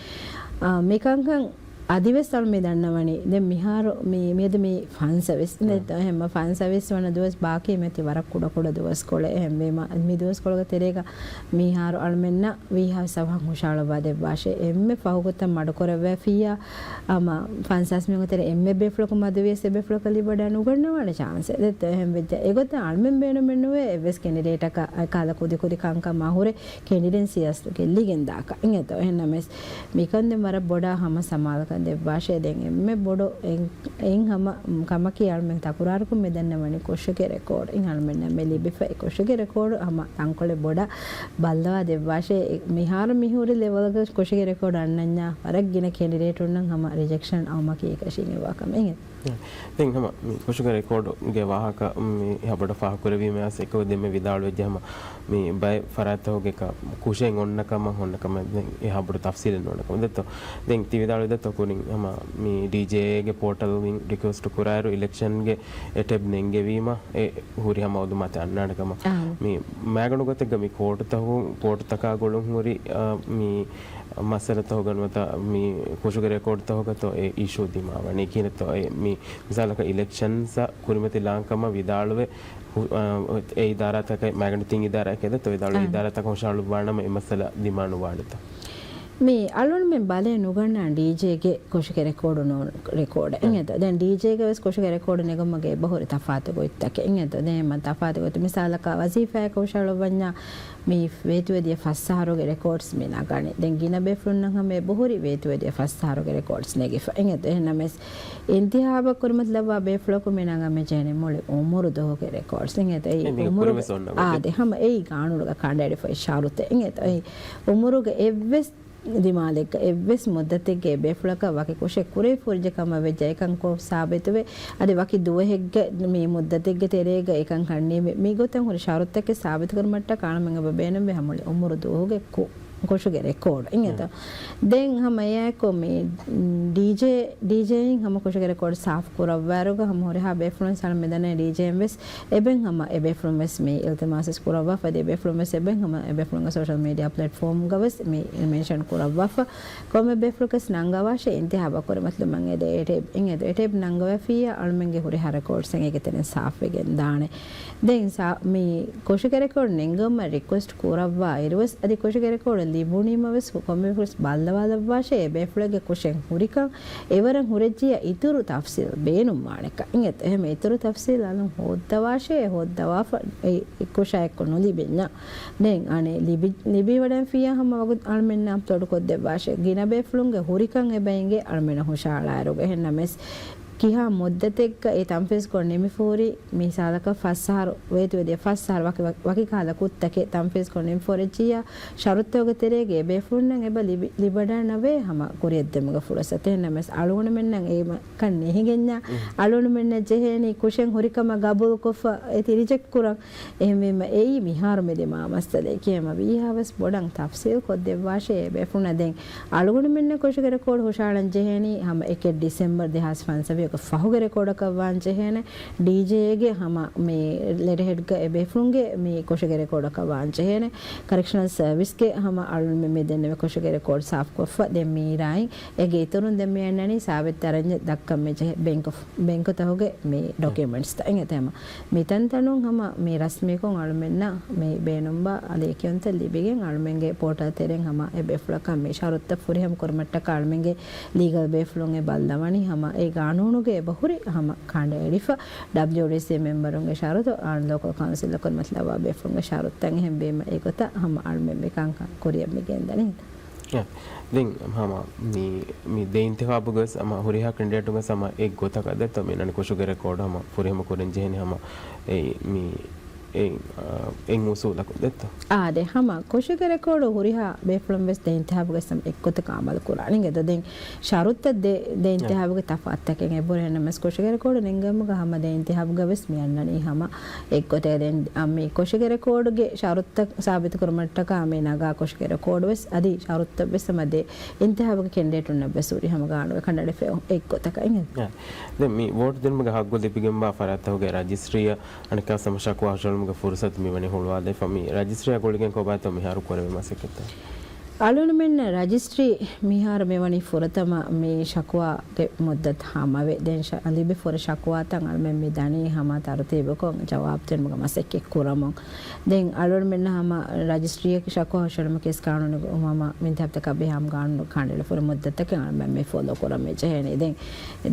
އާ، މި ކަންކަން އަދިވެސް އަޅު މި ދަންނަވަނީ ދެން މިހާރު މި، މިއަދު މި ފަންސަވީސް އިނގޭތޯ އެހެން ފަންސަވީސް ވަނަ ދުވަސް ބާކީ މެތި ވަރަށް ކުޑަ ކުޑަ ދުވަސްކޮޅެއް. އެހެންވީމަ މި ދުވަސްކޮޅުގެ ތެރޭގަ މިހާރު އަޅުމެންނަށް ވީހާވެސް އަވަހަށް ހުށަހަޅައްވާ ދެއްވާށޭ. އެންމެ ފަހުގޮތަށް މަޑުކުރެވޭފިއްޔާ އަމަ ފަންސާސް މީހުންގެ ތެރޭ އެންމެ ބޭފުޅަކު މަދުވިޔަސް އެ ބޭފުޅަކަށް ލިބިވަޑައި ނުގަންނަވާނެ ޗާންސެއް. ދެއްތޯ އެހެން ވެއްޖެ އެގޮތަށް އަޅުމެން ބޭނުމެއް ނުވޭ އެއްވެސް ކެނޑިޑޭޓަކަށް އެކަހަލަ ކުދިކުދި ކަންކަމާ ހުރެ ކެނޑިޑެންސީ އަސްލު ގެއްލިގެން ދާކަށް. އިނގޭތޯ އެހެންނަމަވެސް މިކަން ދެން ވަރަށް ބޮޑަށް ހަމަ ސަމާލުކަން ދެއްވާށޭ. ދެން އެންމެ ބޮޑު އެން، އެން ހަމަ ކަމަކީ އަޅުމެން ތަކުރާރުކޮށް މި ދަންނަވަނީ ކޮށުގެ ރެކޯޑް. އިން އަޅުމެންނަށް މި ލިބިފައި ކޮށުގެ ރެކޯޑް ހަމަ ތަންކޮޅެއް ބޮޑަށް ބައްލަވާ ދެއްވާށޭ. މިހާރު މިހުރި ލެވަލްގަ ކޮށުގެ ރެކޯޑް އަންނަންޏާ ވަރަށް ގިނަ ކެނޑިޑޭޓުންނަށް ހަމަ ރިޖެކްޝަން އައުމަކީ އެކަށީގެންވާ ކަމެއް. ދެން ހަމަ މި ކޮށުގެ ރެކޯޑުގެ ވާހަކަ މި އެހާ ބޮޑަށް ފާހަގަކުރެވީމަ އަސް އެކަމަކު ދެންމެ ވިދާޅުވެއްޖެ ހަމަ މި ބައެއް ފަރާތްތަކުގެ ކަ-، ކުށެއް އޮންނަ ކަމަށް ހުންނަ ކަމަށް ދެން އެހާ ބޮޑު ތަފްސީލެއް ނޯންނަ ކަމަށް. ދެއްތޯ ދެން ތި ވިދާޅުވި ދެއްތޯ ކުރިން ހަމަ މި ޑީޖޭގެ ޕޯޓަލް ވިން ރިކުއެސްޓް ކުރާއިރު އިލެކްޝަންގެ އެ ޓެބް ނެންގެވީމަ އެ ހުރި ހަމަ އުދުމާތެއް އަންނާނެ ކަމަށް. އާ. މި މައިގަނޑު ގޮތެއްގަ މި ކޯޓުތަކު، ކޯޓުތަކާ ގުޅުން ހުރި، އާ، މި މައްސަލަތަކުގަ ނުވަތަ މި ކޮށުގެ ރެކޯޑްތަކުގަތޯ އެ އިޝޫ ދިމާވަނީ ކިހިނެއްތޯ؟ އެ މި މިސާލަކަށް އިލެކްޝަންސްއަށް ކުރިމަތިލާން ކަމަށް ވިދާޅުވެ، އާ، އެ އިދާރާތަކަށް މައިގަނޑު ތިން އިދާރާއެއް އެދެތޯ ވިދާޅުވެ އާ. އިދާރާތަކަށް ހުށަހަޅުއްވާނަމަ އެ މައްސަލަ ދިމާ ނުވާނެތޯ؟ މި އަޅުންމެން ބަލައެއް ނުގަންނާން ޑީޖޭގެ ކޮށުގެ ރެކޯޑު ނޫން ރެކޯޑެއް. އެނގޭތޯ؟ ދެން ޑީޖޭގެ ވެސް ކޮށުގެ ރެކޯޑު ނެގުމުގެ އެބަހުރި ތަފާތު ގޮތްތަކެއް. އެނގޭތޯ؟ ދެން މަ ތަފާތު ގޮތް މިސާލަކަށް ވަޒީފާއަކަށް ހުށަހަޅުއްވަންޏާ މި ވޭތުވެދިޔަ ފަސް އަހަރުގެ ރެކޯޑްސް މި ނަގަނީ. ދެން ގިނަ ބޭފުޅުންނަށް ހަމަ އެބަހުރި ވޭތުވެދިޔަ ފަސް އަހަރުގެ ރެކޯޑްސް ނެގިފަ. އެނގޭތޯ؟ އެހެންނަމަވެސް އިންތިހާބަށް ކުރިމަތިލައްވާ ބޭފުޅަކު މި ނަގަން މި ޖެހެނީ މުޅި އުމުރު ދުވަހުގެ ރެކޯޑްސް. އެނގޭތޯ؟ އެއީ އެ މީ އުމުރު ކުރިވެސް އޮންނަ ގޮތެއް. އާދެ، ހަމަ އެއީ ގާނޫނުގަ ކަނޑައެޅިފައި ޝަރުތެއް. އެނގޭތޯ؟ އެއީ އުމުރުގެ އެއްވެސް ދިމާލެއްގަ އެއްވެސް މުއްދަތެއްގައި ބޭފުޅަކަށް ވަކި ކުށެއް ކުރެވިފަ ހުރި ކަމަށް ވެއްޖެ އެކަން ކޮށް ސާބިތުވެ، އަދި ވަކި ދުވަހެއްގެ މި މުއްދަތެއްގެ ތެރޭގަ އެކަން ކަންނީ މި، މިގޮތަށް ހުރި ޝަރުތަކެއް ސާބިތުކުރުމަށްޓަކާ އަޅުމެން އެބަ ބޭނުންވޭ ހަމަ މުޅި އުމުރު ދުވަހުގެ ކު-، ކޮށުގެ ރެކޯޑް. އިނގޭތޯ؟ ދެން ހަމަ އެއާއެކު މި ޑީޖޭ، ޑީޖޭއިން ހަމަ ކޮށުގެ ރެކޯޑް ސާފު ކުރައްވާއިރުގަ ހަމަ ހުރިހާ ބޭފުޅުން ސަޅަ މިދަނީ ޑީޖޭއިން ވެސް އެބެން ހަމަ އެ ބޭފުޅުން ވެސް މި އިލްތިމާސް ކުރައްވާފަ، އަދި އެ ބޭފުޅުން ވެސް އެބެން ހަމަ އެ ބޭފުޅުންގެ ސޯޝަލް މީޑިއާ ޕްލެޓްފޯމްގަ ވެސް މި މެންޝަން ކުރައްވާފަ. ކޮންމެ ބޭފުޅަކަސް ނަންގަވާށޭ އިންތިހާބަށް ކުރިމަތިލުމަށް އެދޭ އެ ޓޭބް، އެ ޓޭބް ނަންގަވައިފިއްޔާ އަޅުމެންގެ ހުރިހާ ރެކޯޑްސް އެނގޭގެ ތެރެއިން ސާފުވެގެން ދާނެ. ދެން ސާ-، މި ކޮށުގެ ރެކޯޑް ނެންގުމަށް ރިކުއެސްޓް ކުރައްވާ އިރުވެސް އަދި ކޮށުގެ ރެކޯޑް ލިބުނީމަވެސް ކޮންމެވެސް ބައްލަވާލައްވާށޭ އެބޭފުޅެއްގެ ކުށެއް ހުރިކަން އެވަރަށް ހުރެއްޖިއްޔާ އިތުރު ތަފްސީލް ބޭނުންވާނެކަން. އިނގޭތޯ އެހެން އިތުރު ތަފްސީލް އަލުން ހޯއްދަވާށޭ ހޯއްދަވާފަ އެ ކުށާ އެއްކޮށް ނުލިބިންޏާ. ދެން އަނެއް ލިބި، ލިބިވަޑަން ފިއްޔާ ހަމަ ވަގުތު އަޅުމެންނަށް އަޕްލޯޑް ކޮށްދެއްވާށޭ. ގިނަ ބޭފުޅުންގެ ހުރިކަން އެބަ އިނގޭ އަޅުމެންނަށް ހުށަހަޅާއިރުގަ. އެހެންނަމަވެސް ކިހާ މުއްދަތެއްގަ އެ ތަންފީޒްކޮށް ނިމިފަހުރި މިސާލަކަށް ފަސް އަހަރު ވޭތުވެދިޔަ ފަސް އަހަރު ވަކި، ވަކި ކަހަލަ ކުށްތަކެއް ތަންފީޒްކޮށް ނިމިފަހުރެއްޖިއްޔާ ޝަރުތުތަކުގެ ތެރޭގަ އެބޭފުޅުންނަށް އެބަ ލިބި، ލިބިވަޑަންނަވޭ ހަމަ ކުރިއަށްދިއުމުގެ ފުރުސަތު. އެހެންނަމަވެސް އަޅުގަނޑުމެންނަށް އެ ކަން ނެހިގެންޏާ އަޅުގަނޑުމެންނަށް ޖެހޭނީ ކުށެއް ހުރިކަމަށް ގަބޫލުކޮށްފަ އޭތި ރިޖެކްޓް ކުރަން. އެހެންވީމަ އެއީ މިހާރު މިދިމާ މައްސަލައެކޭ. އެހެންވީމަ ވީހާވެސް ބޮޑަށް ތަފްސީލް ކޮށްދެއްވާށޭ އެބޭފުޅުންނަށް. ދެން އަޅުގަނޑުމެންނަށް ކުށުގެ ރެކޯޑް ހުށަހަޅަން ޖެހޭނީ ހަމަ އެކެއް ޑިސެމްބަރު ދެހާސް ފަންސަވީހަކަށް ފަހުގެ ރެކޯޑަކަށް ވާން ޖެހޭނެ. ޑީޖޭގެ ހަމަ މި ލެޓަހެޑްގަ އެބޭފުޅުންގެ މި ކުށުގެ ރެކޯޑަކަށް ވާން ޖެހޭނެ. ކަރެކްޝަނަލް ސަރވިސްގެ ހަމަ އަޅުން މި ދެންނެވި ކުށުގެ ރެކޯޑް ސާފުކޮށްފަ. ދެން މީރާއިން އޭގެ އިތުރުން ދެން މި އަންނަނީ ސާބިތު ތަރަންޏެއް ދައްކަން މި ޖެހޭ ބެންކު، ބެންކުތަކުގެ މި ޑޮކިއުމެންޓްސްތައް. އިނގޭތޯ ހަމަ މިތަންތަނުން ހަމަ މި ރަސްމީކޮށް އަޅުމެންނަށް މި ބޭނުންވާ ލިޔެކިޔުންތައް ލިބިގެން އަޅުމެންގެ ޕޯޓަލް ތެރެއިން ހަމަ އެބޭފުޅަކަށް މި ޝަރުތުތައް ފުރިހަމަ ކުރުމަށްޓަކާ އަޅުމެންގެ ލީގަލް ބޭފުޅުން އެ ބައްލަވަނީ ހަމަ އެ ގާނޫނުގެ އެބަހުރި ހަމަ ކަނޑައެޅިފަ ޑަބްލިއުޑީސީ މެމްބަރުންގެ ޝަރުތު، އާ، ލޯކަލް ކައުންސިލަކުން މަތިލަވާ ބޭފުޅުންގެ ޝަރުތުތައް. އެހެންވީމަ އެގޮތަށް ހަމަ އަޅުމެން މި ކަންކަން ކުރިއަށް މި ގެންދަނީ. އެ، ދެން ހަމަ މި، މި ދެ އިންތިޚާބުގަވެސް ހަމަ ހުރިހާ ކެންޑިޑޭޓުންގެ ހަމަ އެއް ގޮތަކަށް ދެއްތޯ މި އަންނަނީ ކުށުގެ ރެކޯޑް ހަމަ ފުރިހަމަ ކުރަން ޖެހެނީ ހަމަ އެ މި އެ، އާ، އެއް އުސޫލަކުން ދެއްތޯ؟ އާދެ، ހަމަ ކުށުގެ ރެކޯޑު ހުރިހާ ބޭފުޅުން ވެސް ދެ އިންތިޚާބުގެ ހަމަ އެއްގޮތަކަށް އަމަލު ކުރާނީ. އިނގޭތޯ ދެން ޝަރުތަށް ދެ، ދެ އިންތިޚާބުގެ ތަފާތުތަކެއް އެބަހުރި. އެހެންނަމަވެސް ކުށުގެ ރެކޯޑު ނެންގުމުގަ ހަމަ ދެ އިންތިޚާބުގަ ވެސް މި އަންނަނީ ހަމަ އެއްގޮތެއް. ދެން އަ، މި ކުށުގެ ރެކޯޑުގެ ޝަރުތައް ސާބިތުކުރުމަށްޓަކާ މި ނަގާ ކުށުގެ ރެކޯޑު ވެސް އަދި ޝަރުތައް ވެސް ހަމަ ދެ އިންތިޚާބުގެ ކެންޑިޑޭޓުންނަށް ވެސް ހުރި ހަމަ ގާނޫނުގެ ކަނޑައެޅިފަ އެއްގޮތަކަށް. އިނގޭތޯ؟ އެ، ދެން މި ވޯޓް ދިނުމުގެ ހައްގު ލިބިގެންވާ ފަރާތްތަކުގެ ރަޖިސްޓްރީއަށް އަނެއްކާވެސް ހަމަ ޝަކުވާ ހުށަހެޅުމުގެ ފުރުސަތު މިވަނީ ހުޅުވާލައިފަ. މި ރަޖިސްޓްރީއާ ގުޅިގެން ކޮބާތޯ މިހާރު ކުރެވޭ މަސައްކަތްތައް؟ އަޅުގަނޑުމެންނަށް ރަޖިސްޓްރީ މިހާރު މިވަނީ ފުރަތަމަ މި ޝަކުވާގެ މުއްދަތު ހަމަވެ. ދެން ޝަ-، ލިބިފަހުރި ޝަކުވާތައް އަޅުމެން މި ދަނީ ހަމަ ތަރުތީބުކޮށް ޖަވާބު ދިނުމުގެ މަސައްކަތް ކުރަމުން. ދެން އަޅުގަނޑުމެންނަށް ހަމަ ރަޖިސްޓްރީއަށް ޝަކުވާ ހުށަހެޅުމަކީ ވެސް ގާނޫނުގެ ހަމަ މި އިންތިޚާބުތަކާ ބެހޭ ހަމަ ގާނޫނު ކަނޑައެޅިފަހުރި މުއްދަތަކެއް އަޅުމެން މި ފޮލޯ ކުރަން މި ޖެހޭނީ. ދެން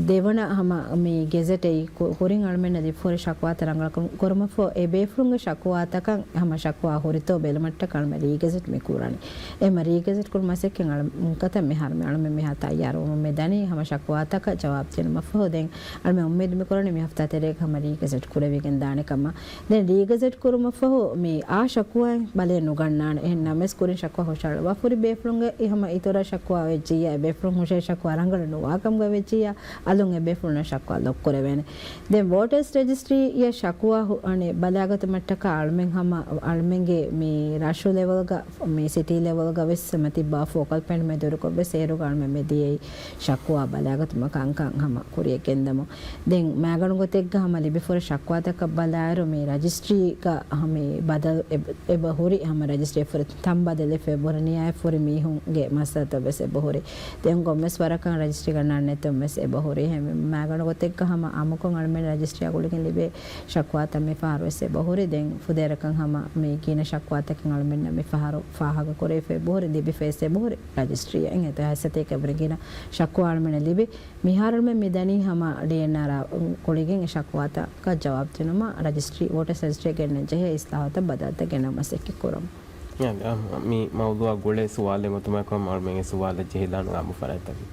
ދެވަނަ ހަމަ މި ގެޒެޓް އެއީ ކު-، ކުރިން އަޅުމެންނަށް ލިބިފަހުރި ޝަކުވާތައް ރަނގަޅަށް ކުރު-، ކުރުމަށްފަހު އެ ބޭފުޅުންގެ ޝަކުވާތަކަށް ހަމަ ޝަކުވާ ހުރިތޯ ބެލުމަށްޓަކާ އަޅުމެން ރީގެޒެޓް މި ކުރަނީ. އެމަ ރީގެޒެޓް ކުރުމަށް މަސައްކަތް އަޅު-، ކަތަން މިހާރު މި އަޅުމެން މިހާ ތައްޔާރުވަމުން މި ދަނީ ހަމަ ޝަކުވާތަކަށް ޖަވާބު ދިނުމަށްފަހު. ދެން އަޅުމެން އުއްމީދު މި ކުރަނީ މި ހަފްތާ ތެރޭގަ ހަމަ ރީގެޒެޓް ކުރެވިގެން ދާނެ ކަމަށް. ދެން ރީގެޒެޓް ކުރުމަށްފަހު މި އާ ޝަކުވާއެއް ބަލައެއް ނުގަންނާނެ. އެހެން ނަމަވެސް ކުރިން ޝަކުވާ ހުށަހަޅުވާފަހުރި ބޭފުޅުންގެ ހަމަ އިތުރަށް ޝަކުވާ ވެއްޖިއްޔާ، އެ ބޭފުޅުން ހުށަހެޅި ޝަކުވާ ރަނގަޅު ނުވާކަމުގަ ވެއްޖިއްޔާ، އަލުން އެ ބޭފުޅުންނަށް ޝަކުވާ ލޮކް ކުރެވޭނެ. ދެން ވޯޓަރސް ރަޖިސްޓްރީއަށް ޝަކުވާ ހު-، އަނެއް ބަލާގަތުމަށްޓަކާ އަޅުމެން ހަމަ އަޅުމެންގެ މި ރަށު ލެވެލްގަ މި ސިޓީ ލެވެލްގަ ވެސް މަތި ބާ ފޯކަލް ޕޮއިންޓް މެދުވެރިކޮށް ވެސް އޭރުގަ އަޅުމެން މި ދިޔައީ ޝަކުވާ ބަލާގަތުމަށް ކަންކަން ހަމަ ކުރިއަށް ގެންދަމުން. ދެން މައިގަނޑު ގޮތެއްގަ ހަމަ ލިބިފަހުރި ޝަކުވާތަކަށް ބަލާއިރު މި ރަޖިސްޓްރީގަ ހަމަ ބަދަލު އެބަ، އެބަ ހުރި ހަމަ ރަޖިސްޓްރީ ފުރި ތަން ބަދަލެއް ފެބުރުވަރީ ފުރި މީހުންގެ މައްސަލަތައް ވެސް އެބަ ހުރި. ދެން ކޮންމެސް ވަރަކަށް ރަޖިސްޓްރީގަ ނަންނެތުން ވެސް އެބަ ހުރި. އެހެންވެ މައިގަނޑު ގޮތެއްގަ ހަމަ އާއްމުކޮށް އަޅުމެން ރަޖިސްޓްރީއާ ގުޅިގެން ލިބޭ ޝަކުވާތައް މި ފަހަރު ވެސް އެބަ ހުރި. ދެން ފުދޭވަރަކަށް ހަމަ މި ގިނަ ޝަކުވާތަކެއް އަޅުމެންނަށް މި ފަހަރު ފާހަގަ ކުރެވިފަ އެބަ ހުރި، ލިބިފަ ވެސް އެބަ ހުރި ރަޖިސްޓްރީއަށް. އެހެން އެތައް ހަސަތޭކަ ވަރަށް ގިނަ ޝަކުވާ އަޅުމެންނަށް ލިބި. މިހާރު އަޅުމެން މި ދަނީ ހަމަ ޑީއެންއާރާ ގުޅިގެން އެ ޝަކުވާތަކަށް ޖަވާބު ދިނުމަށް ރަޖިސްޓްރީ، ވޯޓަރސް ރަޖިސްޓްރީއަށް ގެންނަން ޖެހޭ އިސްލާހުތައް ބަދަލުތައް ގެނައުމަށް މަސައްކަތް ކުރަމުން. އާ، މި މައުޟޫޢާ ގުޅޭ ސުވާލެއް އޮތުމާއެކު އަޅުމެން އެ ސުވާލަށް ޖެހިލާނު އާއްމު ފަރާތްތަކެއް.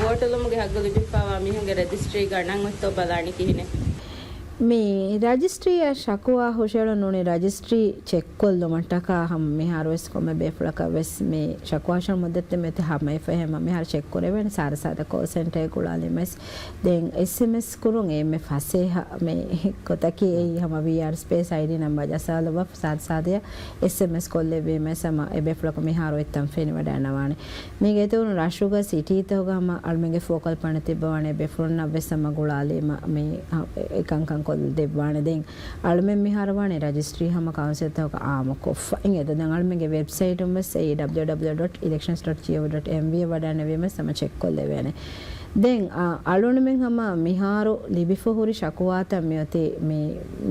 ވޯޓުލުމުގެ ހައްގު ލިބިފައިވާ މީހުންގެ ރަޖިސްޓްރީގަ ނަން އޮތްތޯ ބަލާނީ ކިހިނެއް؟ މި ރަޖިސްޓްރީއަށް ޝަކުވާ ހުށަހެޅުން ނޫނީ ރަޖިސްޓްރީ ޗެކްކޮށްލުމަށްޓަކާ ހަމަ މިހާރު ވެސް ކޮންމެ ބޭފުޅަކަށް ވެސް މި ޝަކުވާ ހުށަހެޅުން މުއްދަތެއް މިއޮތީ ހަމަވެފަ. އެހެންވީމަ މިހާރު ޗެކް ކުރެވޭނެ ސާދަ ސާދަ ކޯލް ސެންޓަރެއް ގުޅާލީމަ ވެސް. ދެން އެސްއެމްއެސް ކުރުން އެންމެ ފަސޭހަ މި ގޮތަކީ އެއީ ހަމަ ވީއާރް ސްޕޭސް އައިޑީ ނަމްބަރ ޖައްސާލައްވާ ސާދަ ސާދަޔަށް އެސްއެމްއެސް ކޮށްލެއްވީމަ ވެސް ހަމަ އެ ބޭފުޅަކަށް މިހާރު އޮތްތަން ފެނިވަޑައިގަންނަވާނެ. މީގެ އިތުރުން ރަށުގަ ސިޓީތަކުގަ ހަމަ އަޅުމެންގެ ފޯކަލް ޕޮއިންޓް ތިއްބަވާނެ ބޭފުޅުންނަށް ވެސް ހަމަ ގުޅާލީމަ މި އެ ކަންކަން ކޮށްދެއްވާނެ. ދެން އަޅުމެން މިހާރު ވާނެ ރަޖިސްޓްރީ ހަމަ ކައުންސިލްތަކަށް އާއްމުކޮށްފަ. އިނގޭތޯ ދެން އަޅުމެންގެ ވެބްސައިޓުން ވެސް އެއީ ޑަބްލިއު ޑަބްލިއު ޑޮޓް އިލެކްޝަންސް ޑޮޓް ޖީއޯވީ ޑޮޓް އެމްވީ ވަޑައިގެންނެވީމަ ވެސް ހަމަ ޗެކް ކޮށްލެވޭނެ. ދެން އަޅުގަނޑުމެން ހަމަ މިހާރު ލިބިފަ ހުރި ޝަކުވާތައް މިއޮތީ މި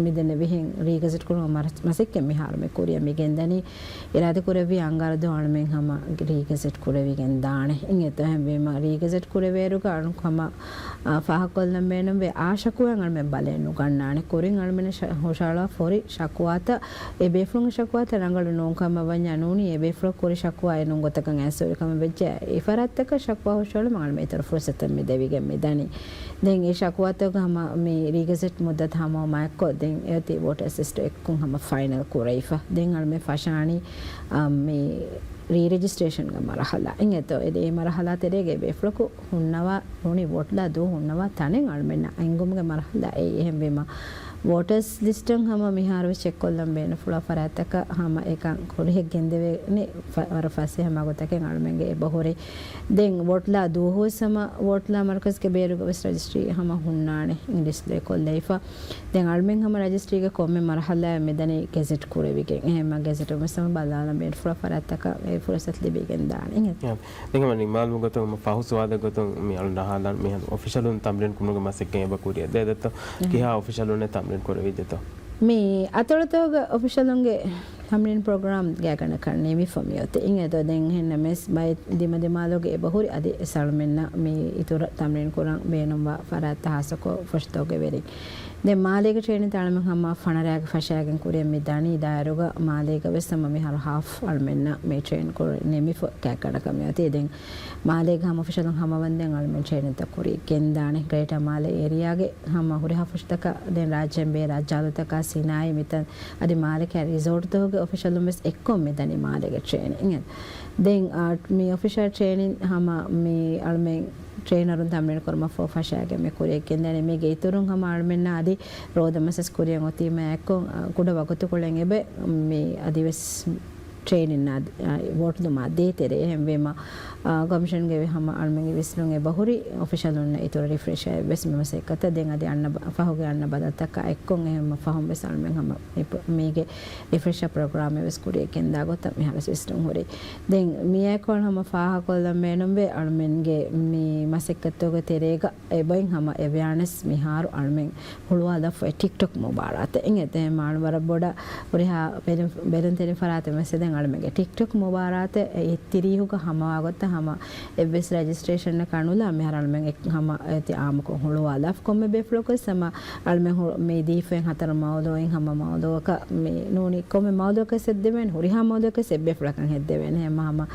މިދެންނެވިހެން ރީގެޒެޓް ކުރުމަށް މަސައްކަތް މިހާރު މި ކުރިއަށް މި ގެންދަނީ. އިރާދަކުރެއްވި އަންގާރަ ދުވަހު އަޅުމެން ހަމަ ރީގެޒެޓް ކުރެވިގެން ދާނެ. އިނގޭތޯ އެހެންވީމަ ރީގެޒެޓް ކުރެވޭއިރުގަ އަޅު ހަމަ އާ، ފާހަގަކޮށްލަން ބޭނުންވޭ އާ ޝަކުވާ އަޅުމެން ބަލައެއް ނުގަންނާނެ. ކުރިން އަޅުމެން ޝަ-، ހުށަހަޅާ ފޯރި ޝަކުވާތައް އެ ބޭފުޅުންގެ ޝަކުވާތައް ރަނގަޅު ނޫން ކަމަށް ވަންޏާ ނޫނީ އެ ބޭފުޅަށް ކުރި ޝަކުވާ އެ ނޫން ގޮތަކަށް އައިސް ހުރި ކަމަށް ވެއްޖެ އެ ފަރާތްތަކަށް ޝަކުވާ ހުށަހަޅުމަށް އަޅުމެން އިތުރު ފުރުސަތެއް މި ދެވިގެން މި ދަނީ. ދެން އެ ޝަކުވާތަކުގަ ހަމަ މި ރީގެޒެޓް މުއްދަތު ހަމަވުމާއެއްކޮށް ދެން އެއޮތީ ވޯޓަރސް ލިސްޓު އެއްކޮށް ހަމަ ފައިނަލް ކުރެވިފަ. ދެން އަޅުމެން ފަށާނީ، އާ، މި ރީ ރެޖިސްޓްރޭޝަންގެ މަރަހަލާ. އިނގޭތޯ އެ މަރަހަލާ ތެރޭގަ އެ ބޭފުޅަކު ހުންނަވާ ނޫނީ ވޯޓްލާ ދުވަހު ހުންނަވާ ތަނެއް އަޅުމެންނަށް އެނގުމުގެ މަރަހަލާ އެއީ. އެހެންވީމަ ވޯޓަރސް ލިސްޓަށް ހަމަ މިހާރުވެސް ޗެކްކޮށްލަން ބޭނުންފުޅާ ފަރާތްތަކަށް ހަމަ އެކަން ކުރިހެއް ގެންދެވޭނެ ފަ-، ވަރަށް ފަސޭހަ މަގުތަކެއް އަޅުމެންގެ އެބަހުރި. ދެން ވޯޓްލާ ދުވަހުވެސް ހަމަ ވޯޓްލާ މަރުކަޒްގެ ބޭރުގަވެސް ރަޖިސްޓްރީ ހަމަ ހުންނާނެ ޑިސްޕްލޭ ކޮށްލައިފަ. ދެން އަޅުމެން ހަމަ ރަޖިސްޓްރީގެ ކޮންމެ މަރަހަލާއެއް މިދަނީ ގެޒެޓް ކުރެވިގެން. އެހެންމަ ގެޒެޓުން ވެސް ހަމަ ބަލާލަން ބޭނުންފުޅާ ފަރާތްތަކަށް އެ ފުރުސަތު ލިބިގެން ދާނެ. އިނގޭތޯ؟ ދެން ހަމަ ނިންމާލުމުގެ ގޮތުން ހަމަ ފަހު ސުވާލެއް ގޮތުން މި އަޅު ނަހާލަން މިހާރު އޮފިޝަލުން ތަމްރީން ކުރުމުގެ މަސައްކަތް އެބަ ކުރިއަށް ދޭ ދެއްތޯ؟ އެހެން. ކިހާ އޮފިޝަލުންނެއް ތަމްރީން ކުރެވިއްޖެތޯ؟ މި އަތޮޅުތަކުގެ އޮފިޝަލުންގެ ތަމްރީން ޕްރޮގްރާމް ގާތްގަނޑަކަށް ނިމިފަ މިއޮތީ. އިނގޭތޯ ދެން އެހެންނަމަވެސް ބައެއް ދިމަދިމާލުގެ އެބަހުރި އަދި އަޅުމެންނަށް މި އިތުރަށް ތަމްރީން ކުރަން ބޭނުންވާ ފަރާތްތައް ހާއްސަކޮށް ފުށްތަކުގެ ވެރިން. ދެން މާލޭގެ ޓްރޭނިން އަޅުމެން ހަމަ ފަނަރައިގެ ފަށާގެން ކުރިއަށް މި ދަނީ. ދާއިރުގަ މާލޭގަ ވެސް ހަމަ މިހާރު ހާފް އަޅުމެންނަށް މި ޓްރޭން ކުރި ނިމިފަ ގާތްގަނޑަކަށް މިއޮތީ. ދެން މާލޭގެ ހަމަ އޮފިޝަލުން ހަމަވަންދެން އަޅުމެން ޓްރޭނިންތައް ކުރި ގެންދާނެ. ގްރޭޓާ މާލޭ އޭރިއާގެ ހަމަ ހުރިހާ ފުށްތަކަށް ދެން ރާއްޖޭން ބޭ ރާއްޖާލުތަކާ ސިނާއީ މިތަން އަދި މާލެ ކިޔާ ރިސޯޓްތަކުގެ އޮފިޝަލުން ވެސް އެއްކޮށް މިދަނީ މާލޭގެ ޓްރޭނިން. ދެން، އާ، މި އޮފިޝަލް ޓްރޭނިން ހަމަ މި އަޅުމެން ޓްރޭނަރުން ތަމްރީން ކުރުމަށްފަހު ފަށާގެން މި ކުރިއަށް ގެންދަނީ. މީގެ އިތުރުން ހަމަ އަޅުމެންނަށް އަދި ރޯދަމަސް ވެސް ކުރިއަށް އޮތީމާ އެއްކޮށް، އާ، ކުޑަ ވަގުތުކޮޅެއް އެބަ މި އަދިވެސް ޓްރޭނިންއާ، އާ، ވޯޓުލުމާ ދޭތެރޭ. އެހެންވީމަ، އާ، ކޮމިޝަންގެ ހަމަ އަޅުމެންގެ ވިސްނުން އެބަހުރި އޮފިޝަލުންނަށް އިތުރަށް ރިފްރެޝް އެއްވެސް މި މަސައްކަތަށް ދެން އަދި އަންނަ ބަ-، ފަހުގެ އަންނަ ބަދަލުތަކާ އެއްކޮށް އެހެން ފަހުން ވެސް އަޅުމެން ހަމަ މި ޕްރޮ-، މީގެ ރިފްރެޝަރ ޕްރޮގްރާމެއް ވެސް ކުރިއަށް ގެންދާ ގޮތަށް މިހާރު ވެސް ވިސްނުން ހުރި. ދެން މިއާއެކު ހަމަ ފާހަގަކޮށްލަން ބޭނުންވޭ އަޅުމެންގެ މި މަސައްކަތުގެ ތެރޭގަ އެބައިން ހަމަ އެވެއާނެސް މިހާރު އަޅުމެން ހުޅުވާލަފަ ޓިކްޓޮކް މުބާރާތެއް. އިނގޭތޯ މާ ވަރަށް ބޮޑަށް ހުރިހާ ބެލުން، ބެލުންތެރިން ފަރާތެއް ވެސް ދެން އަޅުމެންގެ ޓިކްޓޮކް މުބާރާތެއް އެ އެއްތިރީހުގަ ހަމަވާ ގޮތަށް ހަމަ އެއްވެސް ރަޖިސްޓްރޭޝަންއަކާ ނުލާ މިހާރު އަޅުމެން އެ ހަމަ އޭތި އާއްމުކޮށް ހުޅުވާލާފަ ކޮންމެ ބޭފުޅަކު ވެސް ހަމަ އަޅުމެން ހު-، މި ދީފައިން ހަތަރު މައުޟޫއިން ހަމަ މައުޟޫއަކަށް މި ނޫނީ ކޮންމެ މައުޟޫއަކަށް އެއްދެވޭނެ، ހުރިހާ މައުޟޫއަކަށް އެއްބޭފުޅަކަށް ހެއްދެވޭނެ. ހަމަ ހަމަ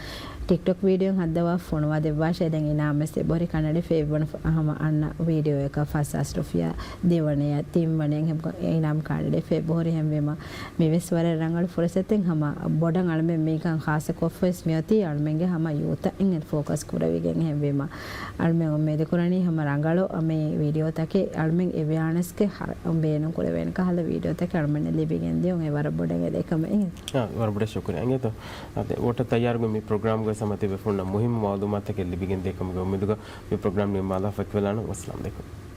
ޓިކްޓޮކް ވީޑިއޯއެއް ހައްދަވާ ފޮނުވާ ދެއްވާށޭ. ދެން އިނާމް ވެސް އެބަހުރި ކަނޑައެޅިފަ އެއްވަނަ ހަމަ އަންނަ ވީޑިއޯއަކަށް ފަސް ހާސް ރުފިޔާ ދެވަނަޔަށް ތިންވަނަޔަށް އެބަ-، އިނާމް ކަނޑައެޅިފަ އެބަހުރި. އެހެންވީމަ މިވެސް ވަރަށް ރަނގަޅު ފުރުސަތެއް ހަމަ ބޮޑަށް އަޅުމެން މީގަން ޚާއްޞަކޮށްފަވެސް މިއޮތީ އަޅުމެންގެ ހަމަ ޔޫތަށް އިން ފޯކަސް ކުރެވިގެން. އެހެންވީމަ އަޅުމެން އުއްމީދު ކުރަނީ ހަމަ ރަނގަޅު މި ވީޑިއޯތަކެއް އަޅުމެން އެވެއާނެސްގެ ހަރަ-، ބޭނުން ކުރެވޭނެ ކަހަލަ ވީޑިއޯތަކެއް އަޅުމެންނަށް ލިބިގެން ދިޔުން އެ ވަރަށް ބޮޑަށް އެދޭ ކަމަށް އިނގޭތޯ. އާ، ވަރަށް ބޮޑަށް ޝުކުރިއްޔާ. އިނގޭތޯ. އާ، ދެ-، ވޯޓަށް ތައްޔާރުވި މި ޕްރޮގްރާމްގަ ހަމަ ތިބޭފުޅުންނަށް މުހިއްމު މައުލޫމާތުތަކެއް ލިބިގެން ދޭ ކަމުގެ އުއްމީދުގަ މި ޕްރޮގްރާމް ނިންމާލާފަ އެކުވެލާނަން. ވައްސަލާމް އަލައިކުމް.